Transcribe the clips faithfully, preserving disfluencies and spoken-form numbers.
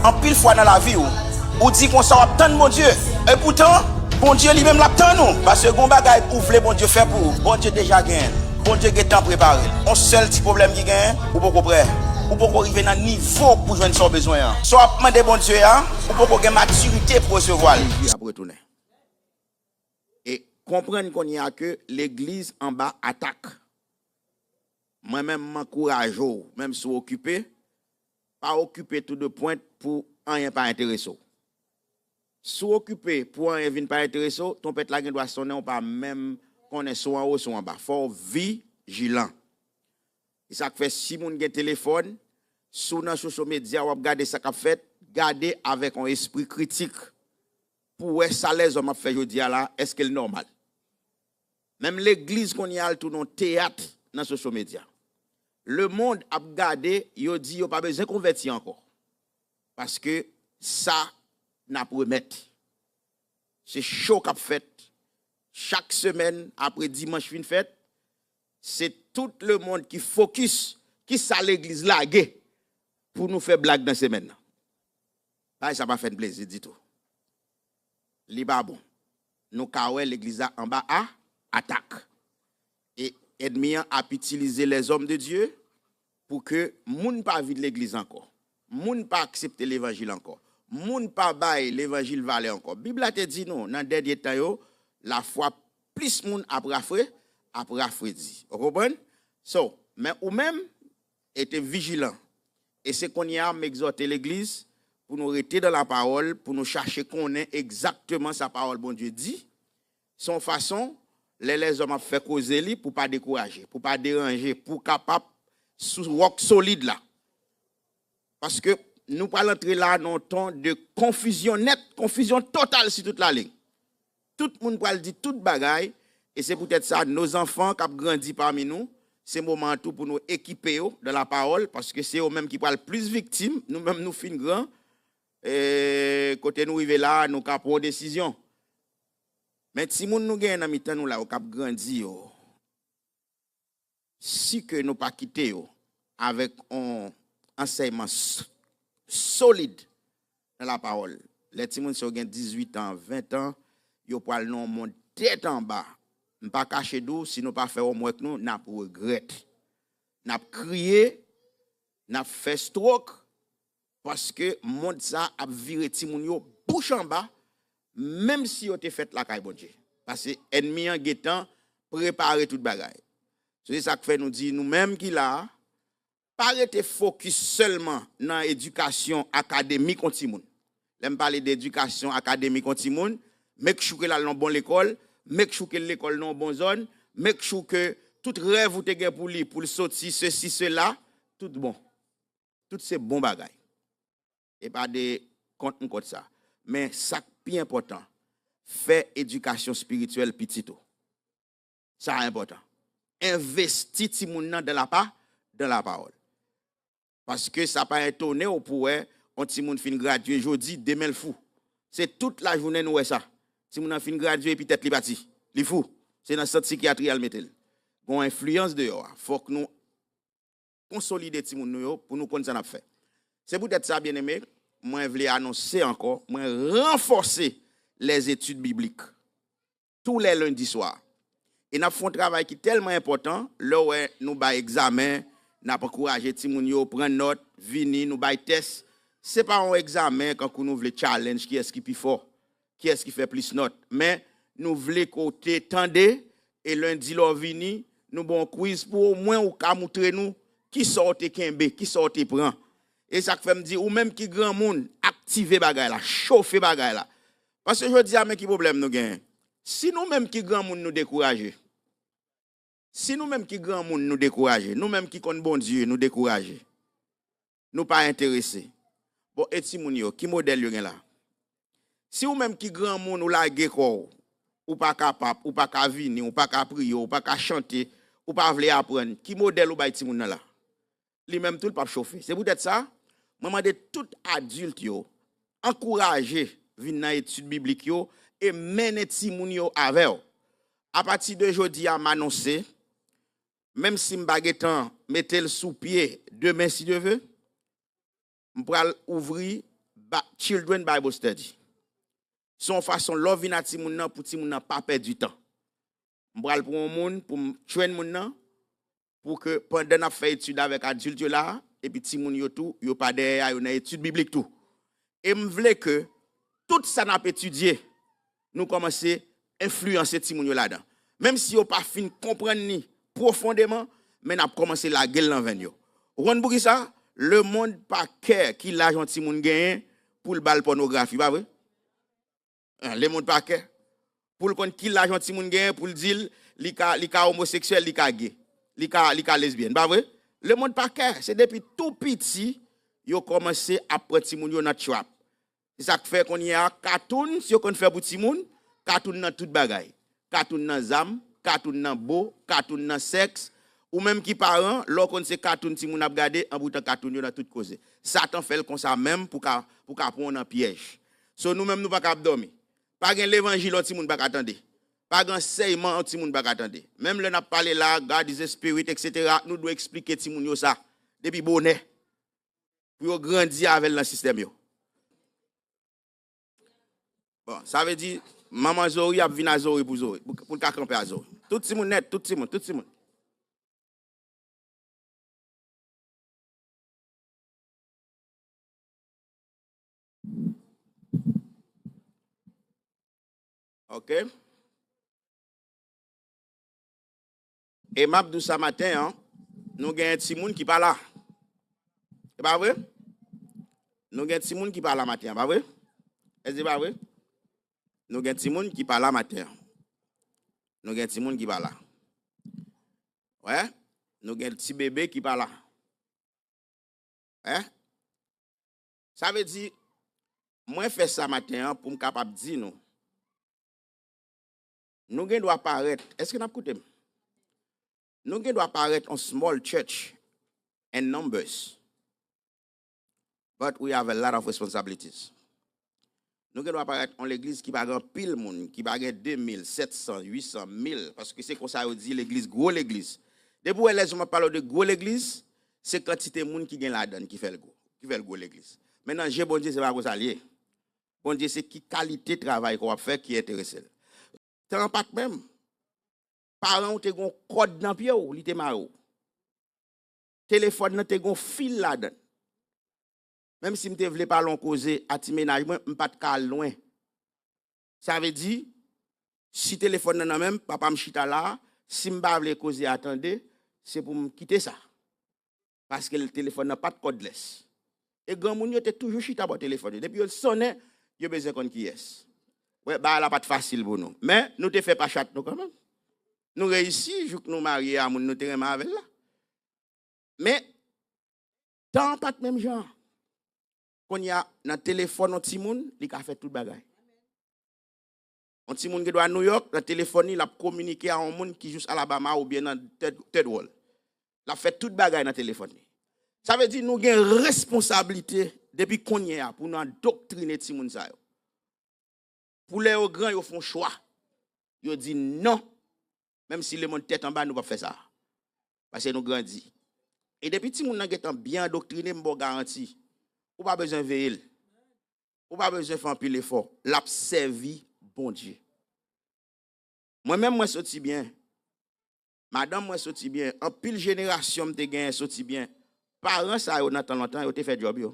Anpil fwa nan lavi w, ou di konsa w ap tann Bondye. Epoutan, Bondye li menm l ap tann ou. Paske gen yon bagay ou vle Bondye fè pou ou, Bondye deja genyen l. Bondye gentan prepare l. Yon sèl ti pwoblèm ki genyen, ou poko prè. Ou poko rive nan nivo pou jwenn sa w bezwen an. Sa w ap mande Bondye a, ou poko gen matirite pou resevwa l. Jezi ap retounen. E konprann kounye a ke legliz anba atak. Mwen menm, m ankouraje w, menm si w okipe, pa okipe tou de pwent pou anyen pa enterese w. Si w okipe pou anyen vin pa enterese w, twonpèt la gen dwa sonnen, w pa menm konnen si w anwo, si w anba. Fò w vijilan. E sa k fè si moun gen telefòn, si w nan social media, w ap gade sa k ap fèt, gade avèk yon espri kritik pou w wè sa lèzòm ap fè jodi a la, èske l nòmal? Menm legliz kounye a, l tounen yon teyat nan social media. Lemonn ap gade, yo di yo pa bezwen konvèti ankò. Paske sa n ap remèt. Se cho k ap fèt chak semèn apre dimanch fin fèt. Se tout lemonn ki fokis ki sa legliz lage pou nou fè blag nan semèn nan. Bagay sa pa fè n plezi ditou. Li pa bon. Nou ka wè legliz la anba a atak. E ènmi an ap itilize lèzòm de Dye pou ke moun pa vin legliz ankò. Moun pa aksepte levanjil ankò. Moun pa bay levanjil valè ankò. Bib la te di nou, nan dènye tan yo, lafwa plis moun ap rafre, ap rafredi. Ou konprann? So, men ou menm, rete vijilan. E se kounye a m egzòte legliz pou nou rete dan lapawòl, pou nou chache konnen egzakteman sa pawòl Bondye di. Se yon fason, lè lèzòm ap fè koze li, pou pa dekouraje, pou pa deranje, pou kapab sou wòk solid la. Paske nou pral antre la nan yon tan de konfizyon nèt, konfizyon total si tout lalin. Tout moun pral di tout bagay, e se poutèt sa, nos enfants k ap grandi pami nou, se moman an tou pou nou ekipe yo dan lapawòl, paske se yo menm ki pral plis viktim, nou menm nou fin gran, e kote nou rive la, nou ka pran yon desizyon. Men timoun nou genyen nan mitan nou la yo k ap grandi yo, si ke nou pa kite yo avèk yon ansèyman s-, solid nan lapawòl, lè timoun sa yo gen dizuit an, ven an, yo pral nan yon mond tèt anba. M pa kache di w, si nou pa fè omwèk nou, n ap regrèt. N ap kriye, n ap fè stroke, paske mond sa ap vire timoun yo bouch anba, menm si yo te fèt lakay Bondye. Paske ènmi an gentan prepare tout bagay. Se sa k fè nou di, nou menm ki la a, pa rete fokis sèlman nan edikasyon akademik yon timoun. Lè m pale de edikasyon akademik yon timoun, make sure ke l al nan yon bon lekòl, make sure ke lekòl nan yon bon zòn, make sure ke tout rèv ou te gen pou li, pou l soti, sesi, sela, tout bon. Tout se bon bagay. E pa de kont m kont sa. Men sa k pi enpòtan, fè edikasyon espirityèl pitit ou. Sa enpòtan. Envesti timoun nan dan lapa, dan lapawòl. Paske sa pa etone w pou wè yon timoun fin gradye jodi, demen l fou. Se tout lajounen nou wè sa. Timoun nan fin gradye epi tèt li pati. Li fou. Se nan sant sikyatri y al mete l. Gen yon enfliyans deyò a. Fòk nou konsolide timoun nou yo pou nou konn sa n ap fè. Se poutèt sa, byeneme, mwen vle anonse ankò, mwen ranfòse lèzetid biblik tou lè lendi swa. E n ap fè yon travay ki tèlman enpòtan, lè w wè nou bay egzamen, n ap ankouraje timoun yo pran nòt, vini, nou bay tès. Se pa yon egzamen kankou nou vle challenge kiyès ki pi fò, kiyès ki fè plis nòt. Men, nou vle ke w te tande, e lendi lè w vini, nou ba w yon quiz pou omwen ou ka moutre nou kisa w te kenbe, kisa w te pran. E sa k fè m di, ou menm ki granmoun, aktive bagay la, chofe bagay la. Paske jodi a, men ki pwoblèm nou genyen. Si nou menm ki granmoun nou dekouraje, si nou menm ki granmoun nou dekouraje, nou menm ki konn Bondye nou dekouraje, nou pa enterese. Bon, e timoun yo, ki modèl yo gen la? Si ou menm ki granmoun ou lage kò w, ou pa kapab, ou pa ka vini, ou pa ka priye, ou pa ka chante, ou pa vle aprann, ki modèl ou bay timoun nan la? Li menm tou, l p ap chofe. Se poutèt sa, mwen mande tout adilt yo, ankouraje vin nan etid biblik yo e mennen timoun yo avè w. Apati de jodi a, m anonse, menm si m pa gentan mete l sou pye demen, si Dye ve, m pral ouvri Children Bible Study. Se yon fason lè w vin a timoun nan pou timoun nan pa pèdi tan. M pral pran yon moun pou m train moun nan pou ke pandan n ap fè etid avèk adilt yo la, epi timoun yo tou, yo pa dèyè a, yo nan etid biblik tou. E m vle ke tout sa n ap etidye, nou kòmanse enfliyanse timoun yo ladan. Menm si yo pa fin konprann li pwofondeman, men n ap kòmanse lage l nan venn yo. Ou konn poukisa? Lemonn pa kè ki laj yon timoun genyen pou l ba l pònografi, pa vre? Lemonn pa kè. Pou l konn ki laj yon timoun genyen, pou l di l, li ka, li ka omoseksyèl, li ka ge, li ka, li ka lesbyèn, pa vre? Lemonn pa kè. Se depi tou piti, yo kòmanse ap pran timoun yo nan trap. Se sa k fè kounye a, katoun, si yo konn fè pou timoun, katoun nan tout bagay. Katoun nan zam, katoun nan bo, katoun nan sèks. Ou menm ki paran, lè w konn se katoun timoun ap gade, anpoutan katoun yo nan tout koze. Satan fè l konsa menm pou ka, pou ka pran w nan pyèj. So, nou menm, nou pa ka ap dòmi. Pa gen levanjil yon timoun pa ka tande. Pa gen ansèyman yon timoun pa ka tande. Menm lè n ap pale la, God is a spirit, etsetera, nou dwe eksplike timoun yo sa depi bonè. Pou yo grandi avè l nan sistèm yo. Bon, sa vle di, manman Zori ap vin a Zori pou Zori, pou, pou l ka kanpe a Zori. Tout timoun nèt, tout timoun, tout timoun. Ok. E m ap di w sa maten an, nou gen timoun ki pa la. E pa vre? Nou gen timoun ki pa la maten an, pa vre? Èske se pa vre? Nou gen timoun ki pa la maten an. Nou gen timoun ki pa la. Wè? Nou gen ti bebe ki pa la. Hein? Sa vle di, mwen fè sa maten an pou m kapab di nou, nou gen dwa parèt, èske n ap koute m? Nou gen dwa parèt on small church in numbers, but we have a lot of responsibilities. Nou gen dwa parèt on legliz ki pa gen anpil moun, ki pa gen de mil, sèt san, uit san, mil, paske se konsa yo di legliz, gwo legliz. Depi w wè lèzòm ap pale w de gwo legliz, se kantite moun ki gen ladan l ki fè l gwo, ki fè l gwo legliz. Men nan je Bondye, se pa konsa l ye. Bondye, se ki kalite travay ke w ap fè ki enterese l. Tan an pa t menm. Paran w te gen yon kòd nan pye w, li te mare w. Telefòn nan te gen yon fil ladan l. Menm si m te vle pale yon koze a ti mennaj mwen, m pa t ka al lwen. Sa vle di, si telefòn nan nan men m, papa m chita la a, si m pa vle koze a tande, se pou m kite sa. Paske telefòn nan pa t cordless. E granmoun yo te toujou chita bò telefòn yo. Depi yo sonnen, yo bezwen konn kiyès. Wè, bagay la pa t fasil pou nou. Men, nou te fè pa chat nou kanmenm. Nou reyisi, jouk nou marye a moun nou te renmen avè l la. Men, tan an pa t menm jan an. Kounye a, nan telefòn yon timoun, li ka fè tout bagay. Yon timoun gen dwa New York, nan telefòn li, l ap kominike a yon moun ki jis Alabama oubyen nan Third, Third World. L ap fè tout bagay nan telefòn li. Sa vle di nou gen responsablite depi kounye a pou nou andoktrine timoun sa yo. Pou lè yo gran, yo fè yon chwa. Yo di non. Menm si lemonn tèt anba, nou p ap fè sa. Paske nou grandi. E depi timoun nan gentan byen andoktrine, m ba w garanti, ou pa bezwen veye l. Ou pa bezwen fè anpil efò. L ap sèvi Bondye. Mwen menm, mwen soti byen. Madanm mwen soti byen. Anpil jenerasyon m te genyen soti byen. Paran sa yo nan tan lontan, yo te fè djòb yo.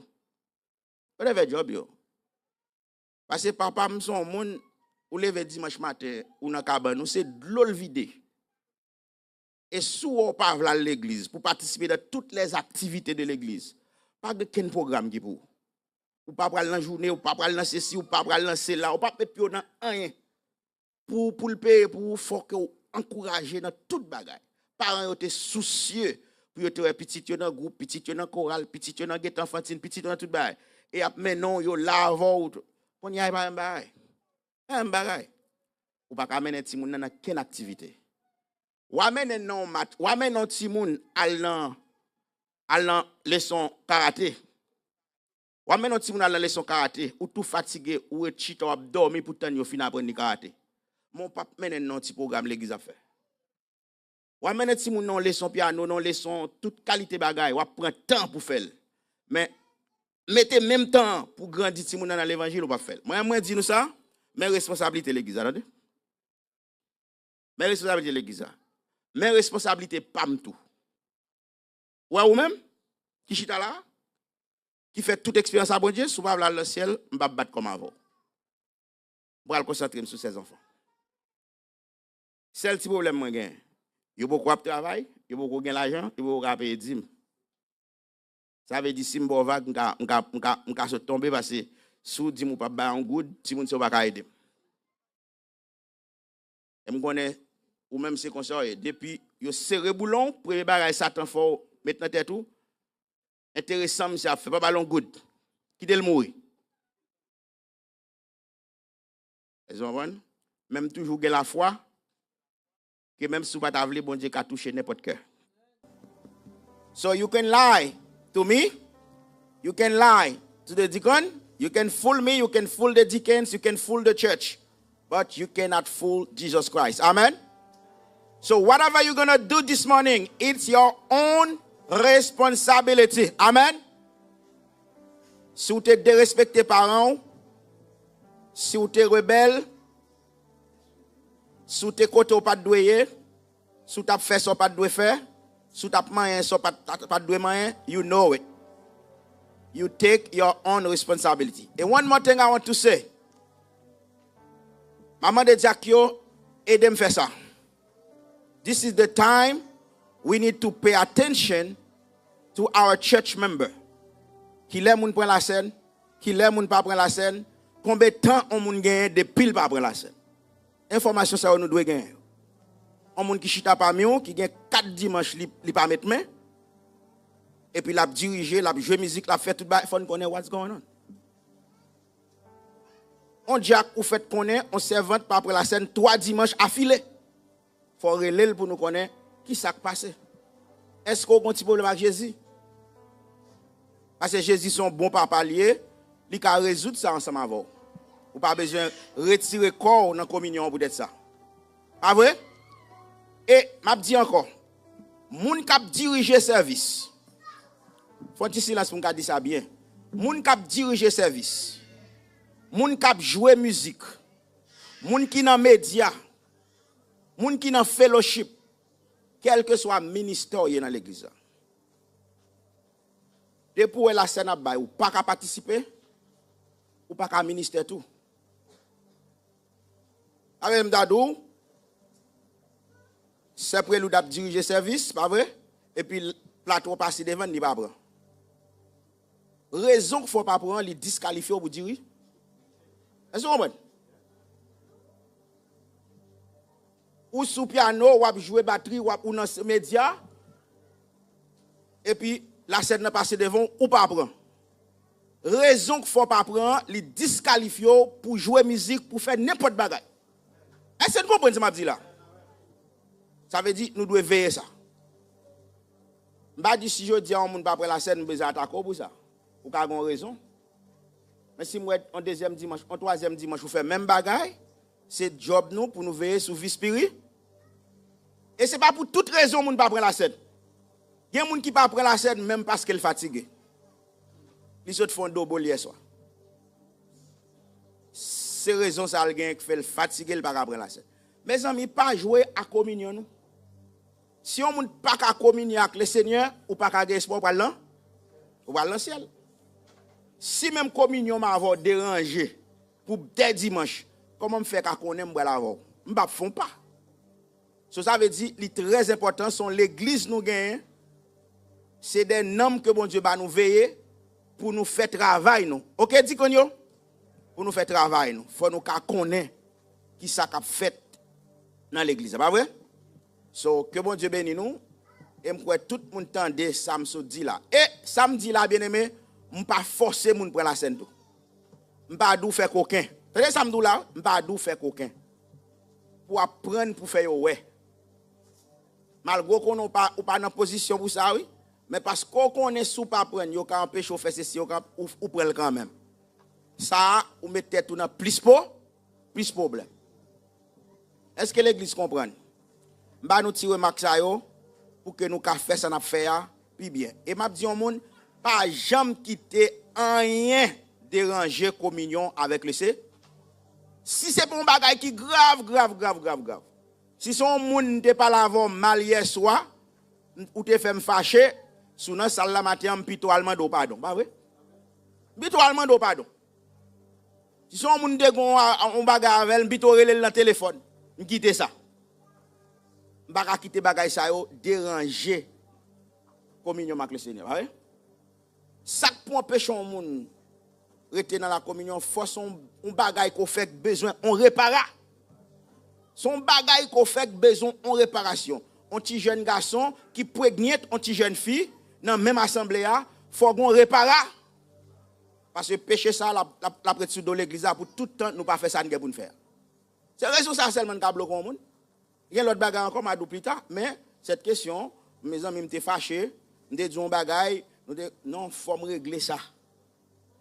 Yo te fè djòb yo. Paske papa m se yon moun, ou leve dimanch maten, ou nan kabann ou, se dlo l vide. E si w wè w pa vle al legliz pou patisipe nan tout lèzaktivite de legliz, pa gen kenn pwogram ki pou ou. Ou pa pral nan joune, ou pa pral nan sesi, ou pa pral nan sela, ou p ap met pye w nan anyen. Pou, pou l peye pou ou, fòk ou ankouraje nan tout bagay. Paran yo te sousye pou yo te wè pitit yo nan gwoup, pitit yo nan koral, pitit yo nan gete anfantin, pitit yo nan tout bagay. E y ap mennen w, yo la avè w. Kounye a, e pa menm bagay. E pa menm bagay. Ou pa ka mennen timoun nan nan kenn aktivite. W a mennen nan yon match, w a mennen yon timoun al nan, al nan leson karate. W a mennen yon timoun al nan leson karate, ou tou fatige, ou ret chita, w ap dòmi pou tann yo fin aprann li karate. Men w p ap mennen l nan yon ti pwogram legliz ap fè. W a mennen timoun nan yon leson pyano, nan yon leson tout kalite bagay, w ap pran tan pou fè l. Men, mete menm tan an pou grandi timoun nan nan levanjil, ou p ap fè l. Mwen, mwen di nou sa, men responsablite legliz la, tande. Men responsablite legliz la. Men responsablite pa m tou. Ou wè ou menm, ki chita la, ki fè tout eksperyans a Bondye, si w pa vle al nan syèl, m p ap bat kò m avè w. M pral konsantre m sou sèzanfan. Sèl ti pwoblèm mwen genyen, yo poko ap travay, yo poko gen lajan, yo poko ka peye dim. Sa vle di, si m ba w vag, m ka, m ka, m ka, m ka sot tonbe, paske si w di m ou p ap bay yon goud, timoun sa yo pa ka ede m. E m konnen ou menm se konsa w ye. Depi yo sere boulon w, premye bagay Satan fè w met nan tèt ou, enteresan misye ap fè, pa ba l yon goud. Kite l mouri. Èske w konprann? Men m toujou gen lafwa ke menm si w pa ta vle, Bondye ka touche nenpòt kè. So you can lie to me, you can lie to the deacon, you can fool me, you can fool the deacons, you can fool the church, but you cannot fool Jesus Christ. Amen? So whatever you're gonna do this morning, it's your own responsibility. Amen? Si w te derespekte paran w, si w te rebèl, si w te kote w pa t dwe ye, si w t ap fè sa w pa t dwe fè, si w t ap manyen sa w pa t, pa t dwe manyen, you know it. You take your own responsibility. And one more thing I want to say. M a mande dyak yo, ede m fè sa. This is the time we need to pay attention to our church member. Kilè moun pran lasèn, kilè moun pa pran lasèn, konbyen tan yon moun genyen depi l pa pran lasèn. Enfòmasyon sa yo nou dwe genyen yo. Yon moun ki chita pami w, ki gen kat dimanch li, li pa met men, epi l ap dirije, l ap jwe mizik, l ap fè tout bagay, fò n konnen what's going on. On dyak ou fèt konnen, on sèvant pa pran lasèn twa dimanch afile. Fò w rele l pou nou konnen ki sa k pase. Èske w gen yon ti pwoblèm ak Jezi? Paske Jezi se yon bon papa l ye, li ka rezoud sa ansanm avè w. Ou pa bezwen retire kò w nan kominyon an poutèt sa. Pa vre? E m ap di ankò, moun k ap dirije sèvis, fè yon ti silans pou m ka di sa byen. Moun k ap dirije sèvis, moun k ap jwe mizik, moun ki nan medya, moun ki nan fellowship, kèlkeswa ministè w ye nan legliz la. Depi w wè lasèn ap bay, ou pa ka patisipe, ou pa ka ministè tou. Sa vle m ta di w, sè Preloud ap dirije sèvis, pa vre? Epi plato pase devan l, li pa pran. Rezon k fè w pa pran an, li diskalifye w pou diri. Èske w konprann? Ou sou pyano, w ap jwe batri, w ap, ou nan s-, medya, epi lasèn nan pase devan w, ou pa pran. Rezon k fè w pa pran an, li diskalifye w pou jwe mizik, pou fè nenpòt bagay. Èske n konprann sa m ap di la? Sa vle di, nou dwe veye sa. M pa di si jodi a yon moun pa pran lasèn, m bezwen atake w pou sa. Ou ka gen yon rezon. Men si m wè yon dezyèm dimanch, yon twazyèm dimanch, ou fè menm bagay, se djòb nou pou nou veye sou vi spiri. E se pa pou tout rezon moun pa pran lasèn. Gen moun ki pa pran lasèn menm paske l fatige. Li sot fè yon dobo l yèswa. Se rezon sa l genyen k fè l fatige, l pa ka pran lasèn. Mezanmi, pa jwe ak kominyon nou. Si yon moun pa ka kominye ak Lesenyè, ou pa ka gen espwa ou pral nan, ou pral nan syèl. Si menm kominyon m avè w deranje pou de dimanch, kòman m fè ka konnen m pral avè w? M p ap fè yon pa. So, sa vle di, li trè enpòtan, se yon legliz nou genyen, se de nanm ke Bondye ba nou veye pou nou fè travay nou. Oke, dikòn yo? Pou nou fè travay nou. Fò nou ka konnen ki sa k ap fèt nan legliz la, pa vre? So, ke Bondye beni nou. E m kwè tout moun tande sa m sot di la. E sa m di la, byeneme, m pa fòse moun pran lasèn tou. M pa di w fè koken. Tande sa m di w la, m pa di w fè koken. Pou w aprann pou fè yo wè. Malgre w konnen w pa, ou pa nan pozisyon pou sa, wi. Men paske w konnen si w pa pran l, yo ka anpeche w fè sesi, yo ka, ou, ou pran l kanmenm. Sa a, ou met tèt ou nan plis po, plis pwoblèm. Èske legliz konprann? M ba nou ti remak sa yo pou ke nou ka fè sa n ap fè a pi byen. E m ap di yon moun, pa janm kite anyen deranje kominyon avèk le Se. Si se pa yon bagay ki grav, grav, grav, grav, grav. Si se yon moun m te pale avè w mal yè swa, m- ou te fè m fache, si w nan sal la maten an, m pito al mande w padon, pa vre? M pito al mande w padon. Si se yon moun m te gen yon, yon bagay avè l, m pito rele l nan telefòn. M kite sa. M pa ka kite bagay sa yo deranje kominyon m ak le Senyè, pa vre? Sa k pou anpeche yon moun rete nan lakominyon, fò se yon, yon bagay ke w fèk bezwen, yon repara. Se yon bagay ke w fèk bezwen, yon reparasyon. Yon ti jèn gason ki pregnant yon ti jèn fi nan menm asanble a, fò gen yon repara. Paske peche sa, l ap, l ap, l ap ret sou do legliz la pou tout tan nou pa fè sa n gen pou n fè a. Se rezon sa sèlman n ka bloke yon moun. Gen lòt bagay ankò, m a di w pita, men sèt kesyon, mezanmi, m te fache, m te di yon bagay, nou te, non, fò m regle sa.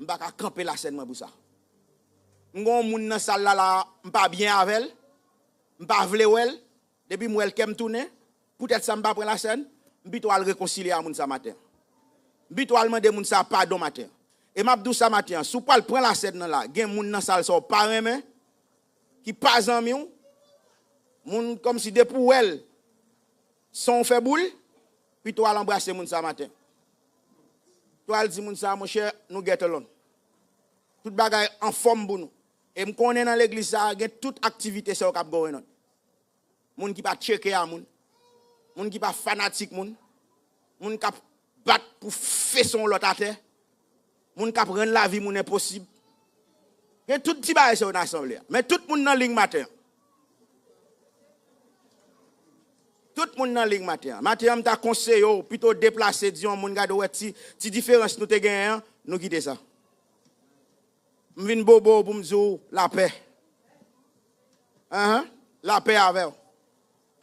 M pa ka kanpe lasèn mwen pou sa. M gen yon moun nan sal la, la, m pa byen avè l, m pa vle wè l, depi m wè l, kè m tounen, poutèt sa m pa pran lasèn, m pito al rekonsilye a moun sa maten. M pito al mande moun sa padon maten. E m ap di w sa maten an, si w pral pran lasèn nan la, gen moun nan sal sa w pa renmen, ki pa zanmi w, moun kòmsi depi w wè l, san w fè boul, pito w al anbrase moun sa maten. Pito w al di moun sa, monchè, nou get along. Tout bagay anfòm pou nou. E m konnen nan legliz sa a, gen tout aktivite sa yo k ap going on. Moun ki pa tcheke a moun, moun ki pa fanatik moun, moun k ap bat pou fese yon lòt atè, moun k ap rann lavi moun enposib. Gen tout ti bagay sa yo nan asanble a. Men tout moun nan liy maten an. Tout moun nan liy maten an. Maten an, m ta konseye w, pito w deplase, di yon moun, gade, w wè ti, ti diferans nou te genyen an, nou kite sa. M vin bobo w pou m di w lapè. Enhen, lapè avè w.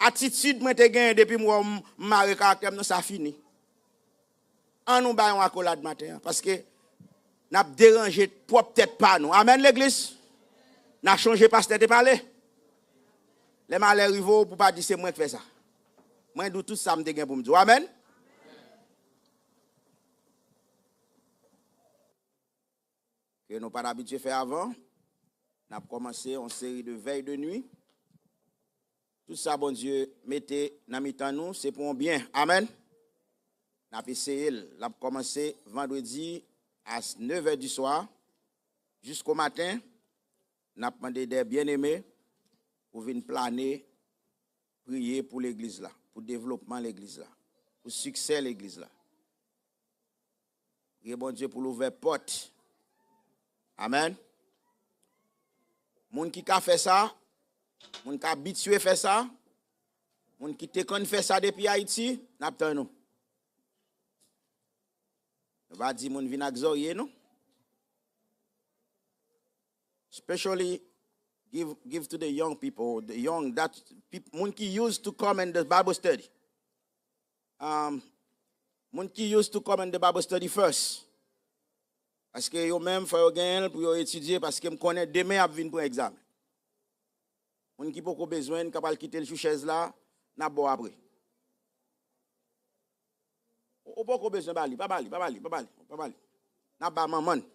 Atitid mwen te genyen depi m wè w, m m mare karaktè m nan, sa fini. Ann nou bay yon akolad maten an, paske n ap deranje pwòp tèt pa nou. Amèn, legliz? N a chonje pastè te pale. Lè malè rive w, pou w pa di se mwen k fè sa. Mwen di w tout sa m te gen pou m di w. Amèn? Ke nou pa t abitye fè avan. N ap kòmanse yon seri de vèy de nwi. Tout sa Bondye mete nan mitan nou, se pou yon byen. Amèn. N ap eseye l. L ap kòmanse vandredi a nevè di swa jisko maten. N ap mande dè byeneme pou vin plane, priye pou legliz la, pou devlopman legliz la, pou siksè legliz la. Priye Bondye pou l ouvè pòt. Amèn. Moun ki ka fè sa, moun k abitye fè sa, moun ki te konn fè sa depi Ayiti, n ap tann nou. Nou pa di moun vin ak zòrye, non. Especially give, give to the young people, the young, that peop- moun ki used to come in the Bible study. Um, moun ki used to come in the Bible study first. Paske yo menm, fò yo genyen l pou yo etidye, paske m konnen demen y ap vin pran egzamen. Moun ki poko bezwen l, k ap al kite l sou chèz la, n ap ba w apre. Ou, ou poko bezwen ba li, pa ba li, pa ba li, pa ba li, pa ba li. N ap ba manman l.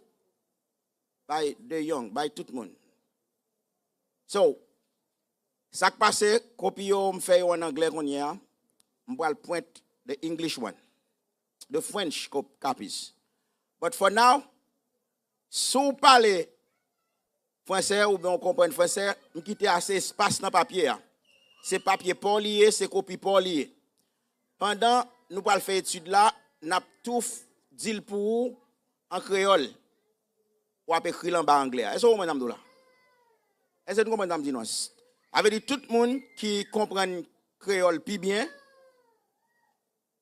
Bay the young, bay tout moun. So, sa k pase, kopi yo, m fè yo an anglè kounye a. M pral print the English one. The French cop- copies. But for now, si w pale fransè oubyen w konprann fransè, m kite ase espas nan papye a. Se papye pa w li ye, se kopi pa w li ye. Pandan nou pral fè etid la, n ap tou f- di l pou ou an kreyòl. W ap ekri l anba anglè a. Èske w konprann sa m di w la? Èske nou konprann sa m di nou an? Sa vle di tout moun ki konprann kreyòl pi byen,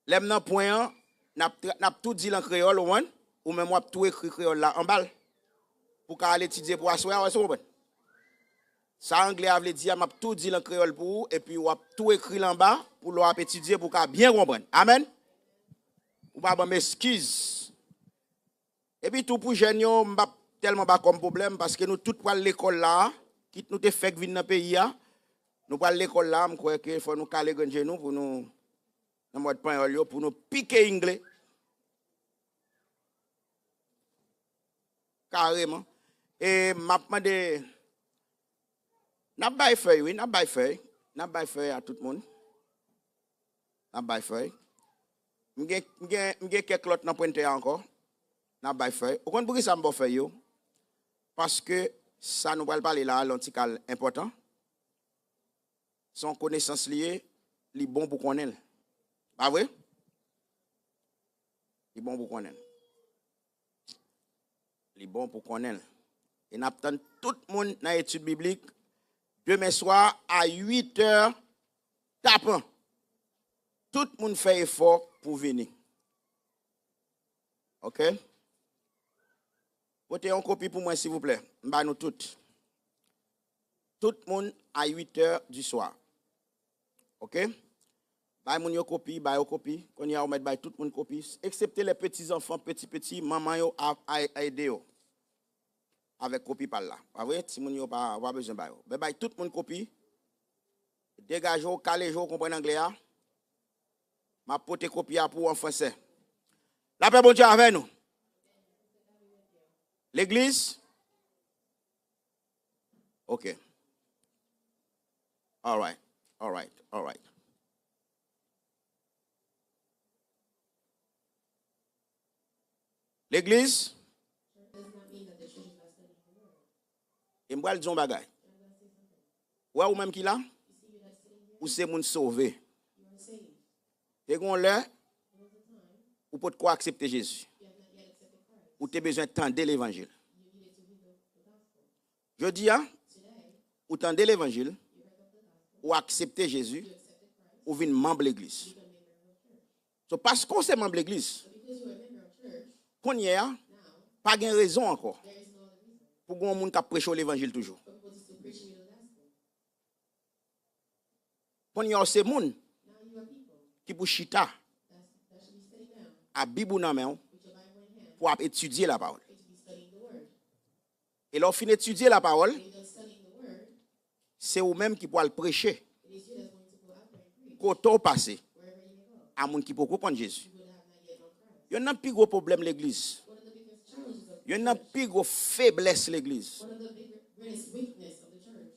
lè m nan pwen an, n ap tra- n ap tou di l an kreyòl, ou konprann? Ou menm w ap tou ekri kreyòl la anba l. Pou w ka al etidye pou aswè a, èske w konprann? Sa anglè a vle di a, m ap tou di l an kreyòl pou ou, epi w ap tou ekri l anba, pou lè w ap etidye, pou w ka byen konprann. Amèn? Ou pa ban m eskiz. Epi tou pou jèn yo, m p ap tèlman ba kò m pwoblèm, paske nou tout pral lekòl la, kit nou te fèk vin nan peyi a, nou pral lekòl la, m kwè ke fò nou kale grenn je nou pou nou, nan mòd panyòl yo, pou nou pike anglè. kareman. E m ap mande, n ap bay fèy, wi, n ap bay fèy. N ap bay fèy a tout moun. N ap bay fèy. M gen, m gen, m gen kèk lòt nan prentè a ankò. N ap bay fèy. Ou konn poukisa m ba w fèy yo? Paske sa nou pral pale la a, l yon ti kal enpòtan. Se yon konesans li ye, li bon pou konnen l. Pa vre? Li bon pou konnen l. Li bon pou konnen l. E n ap tann tout moun nan etid biblik demen swa a uit è tapan. Tout moun fè efò pou vini. Oke? Pote yon kopi pou mwen, silvouplè. M ba nou tout. Tout moun a uit è di swa. Oke? Bay moun yo kopi, bay yo kopi. Kounye a, ou mèt bay tout moun kopi, eksepte lè peti zanfan, peti, peti, manman yo a, a, a ede yo avèk kopi pa l la. Pa vre? Timoun yo pa, ou pa bezwen ba yo. Men bay tout moun kopi. Degaje w, kale je w, konprann anglè a. M ap pote kopi a pou w an fransè. Lapè Bondye avè nou. Legliz? Oke. Alright. Alright. Alright. Legliz? E m pral di yon bagay. Ou wè ou menm ki la? Ou se moun sove. Te gen yon lè, ou potko aksepte Jezi. Ou te bezwen tande levanjil. Jodi a, ou tande levanjil, ou aksepte Jezi, ou vin manm legliz. So, paske w se manm legliz, kounye a, pa gen rezon ankò pou gen yon moun k ap preche w levanjil toujou. Kounye a, w se moun ki pou chita a Bib ou nan men w pou w ap etidye lapawòl. E lè w fin etidye lapawòl, se ou menm ki pral preche kote w pase a moun ki poko konn Jezi. Yonn nan pi gwo pwoblèm legliz, yonn nan pi gwo feblès legliz,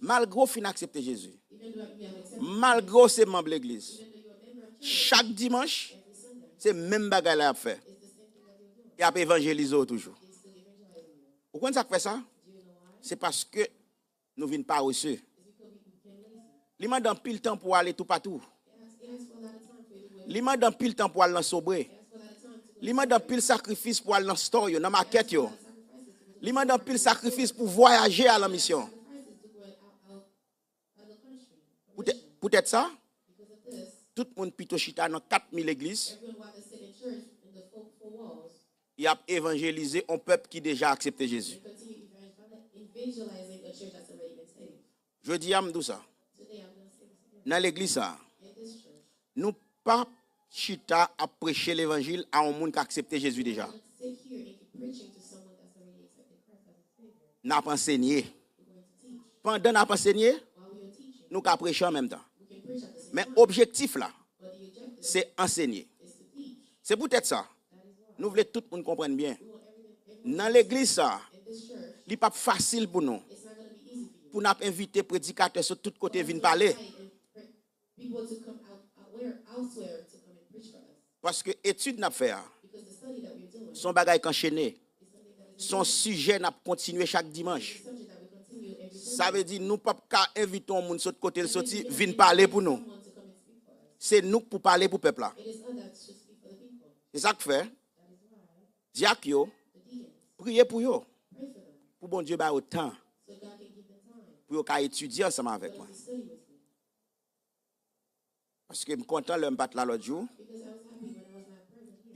malgre w fin aksepte Jezi, malgre w se manm legliz, chak dimanch, se menm bagay la y ap fè. Y ap evanjelize w toujou. Ou konn sa k fè sa? Se paske nou vin parese. Li mande anpil tan pou w ale toupatou. Li mande anpil tan pou w al nan Sobre. Li mande anpil sakrifis pou w al nan store yo, nan makèt yo. Li mande anpil sakrifis pou vwayaje al an misyon. Poutèt, poutèt sa, tout moun pito chita nan kat mil legliz, y ap evanjelize yon pèp ki deja aksepte Jezi. Jodi a, m di w sa. Nan legliz sa a, nou p ap chita ap preche levanjil a yon moun k aksepte Jezi deja. N ap ansenye. Pandan n ap ansenye, nou ka preche an menm tan. Men objektif la, se ansenye. Se poutèt sa, nou vle tout moun konprann byen. Nan legliz sa a, li p ap fasil pou nou, pou n ap envite predikatè sot tout kote vin pale. Paske etid n ap fè a, se yon bagay k anchene. Se yon sijè n ap kontinye chak dimanch. Sa vle di nou p ap ka envite yon moun sot kote l soti vin pale pou nou. Se nou k pou pale pou pèp la. Se sa k fè dyak yo, priye pou yo, pou Bondye ba yo tan pou yo ka etidye ansanm avèk mwen. Paske m kontan lè m pa t la lòt jou,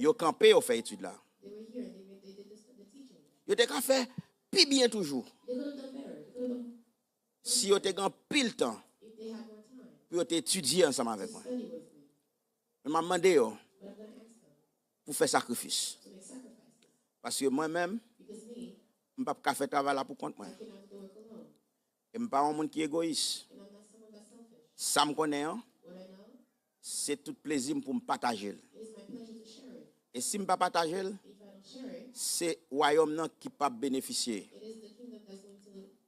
yo kanpe, yo fè etid la. Yo te ka fè pi byen toujou si yo te gen anpil tan pou yo te etidye ansanm avèk mwen. Men m ap mande yo pou fè sakrifis. Paske mwen menm, m p ap ka fè travay la pou kont mwen. E m pa yon moun ki egoyis. Sa m konnen an, se tout plezi m pou m pataje l. E si m pa pataje l, Se wayòm nan ki p ap benefisye.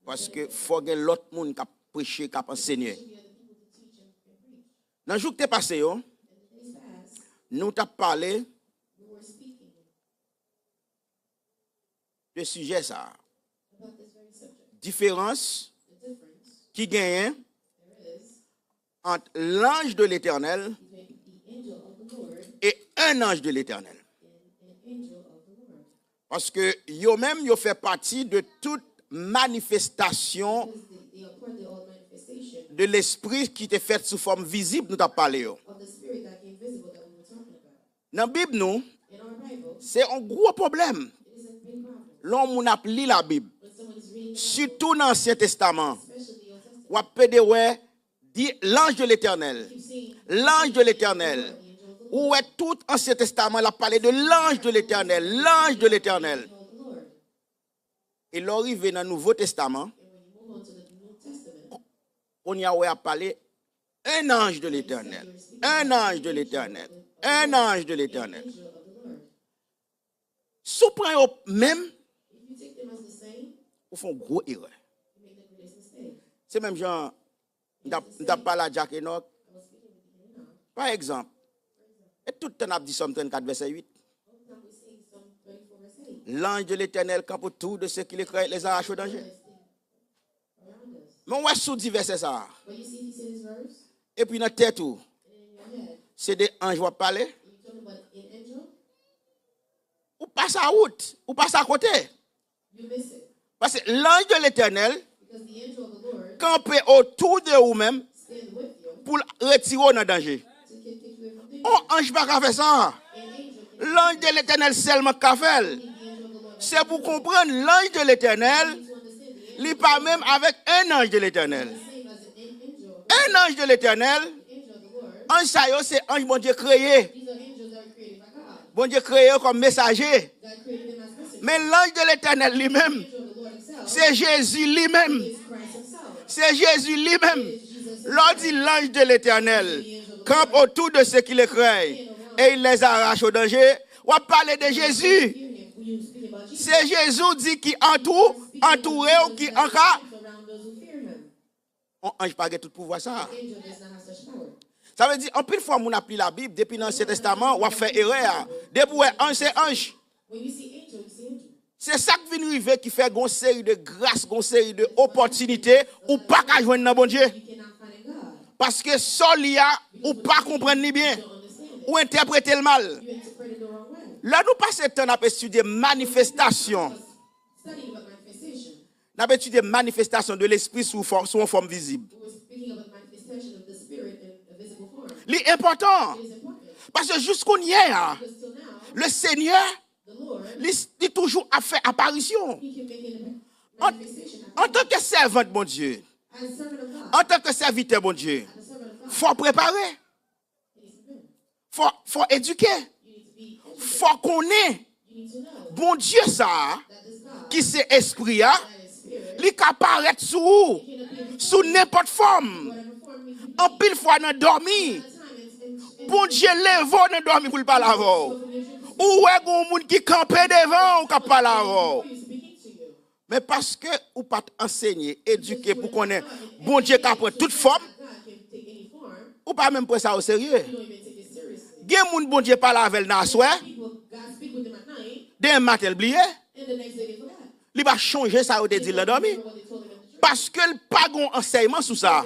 Paske fò gen lòt moun k ap preche, k ap ansenye. Nan jou k te pase yo, nou t ap pale de sijè sa a. Diferans ki genyen ant l'ange de l'Éternel et un ange de l'Éternel. Paske yo menm, yo fè pati de tout manifestasyon de lespri ki te fèt sou fòm vizib nou t ap pale yo. Nan Bib nou, se yon gwo pwoblèm lè yon moun ap li Labib, sitou nan Ansyen Testaman. W ap pede wè di l'ange de l'Éternel, l'ange de l'Éternel. Ou wè tout Ansyen Testaman, l ap pale de l'ange de l'Éternel, l'ange de l'Éternel. E lè w rive nan Nouvo Testaman, kounye a w ap pale un ange de l'Éternel, un ange de l'Éternel, un ange de l'Éternel. Si w pran yo menm, ou fè yon gwo erè. Se menm jan m t ap, m t ap pale a Jack Enoch. Pa egzanp, e tout tan n ap di Sòm trannkat vèsè uit. L'ange de l'Éternel campe autour de ceux qui le craignent, les arrache au danger. Men w wè sou di vèsè sa a. Epi nan tèt ou, se de anj w ap pale. Ou pase a wout, ou pase akote. Paske l'ange de l'Éternel kanpe otou de ou menm pou l retire w nan danje. On anj pa ka fè sa. L'ange de l'Éternel sèlman k ka fè l. Se pou konprann l'ange de l'Éternel, li pa menm avèk un ange de l'Éternel. Un ange de l'Éternel, anj sa yo se anj Bondye kreye. Bondye kreye yo kòm mesaje. Men l'ange de l'Éternel li menm, se Jezi li menm. Se Jezi li menm. Lè w di l'ange de l'Éternel campe autour de ceux qui le craignent et il les arrache au danger, w ap pale de Jezi. Se Jezi w di ki antou, antoure w, ki anka. On anj pa gen tout pouvwa sa a. Sa vle di, anpil fwa moun ap li Labib, depi nan Ansyen Testaman, w ap fè erè a. Depi w wè anj, se anj. Se sa k vin rive ki fè gon seri de gras, gon seri de opòtinite ou pa ka jwenn nan Bondye. Paske sa w li a, ou pa konprann li byen. Ou entèprete l mal. Lè nou pase tan n ap estidye manifestasyon, n ap etidye manifestasyon de lespri sou fò-, sou yon fòm vizib. Li enpòtan. Paske jis kounye a, le Senyè, li, li toujou ap fè aparisyon. An, antanke sèvant Bondye, antanke sèvitè Bondye, fò w prepare. Fò, fò edike. Fò konnen Bondye sa a, ki se Espri a, li ka parèt sou ou, sou nenpòt fòm. Anpil fwa nan dòmi, Bondye leve w nan dòmi pou l pale avè w. Ou wè gon moun ki kanpe devan w k ap pale avè w. Men paske ou pa t ansenye, edike pou konnen Bondye ka pran tout fòm, ou pa menm pran sa oserye. Gen moun Bondye pale avè l nan aswè, demen maten l bliye. Li pa chonje sa yo te di l nan dòmi. Paske l pa gen ansèyman sou sa.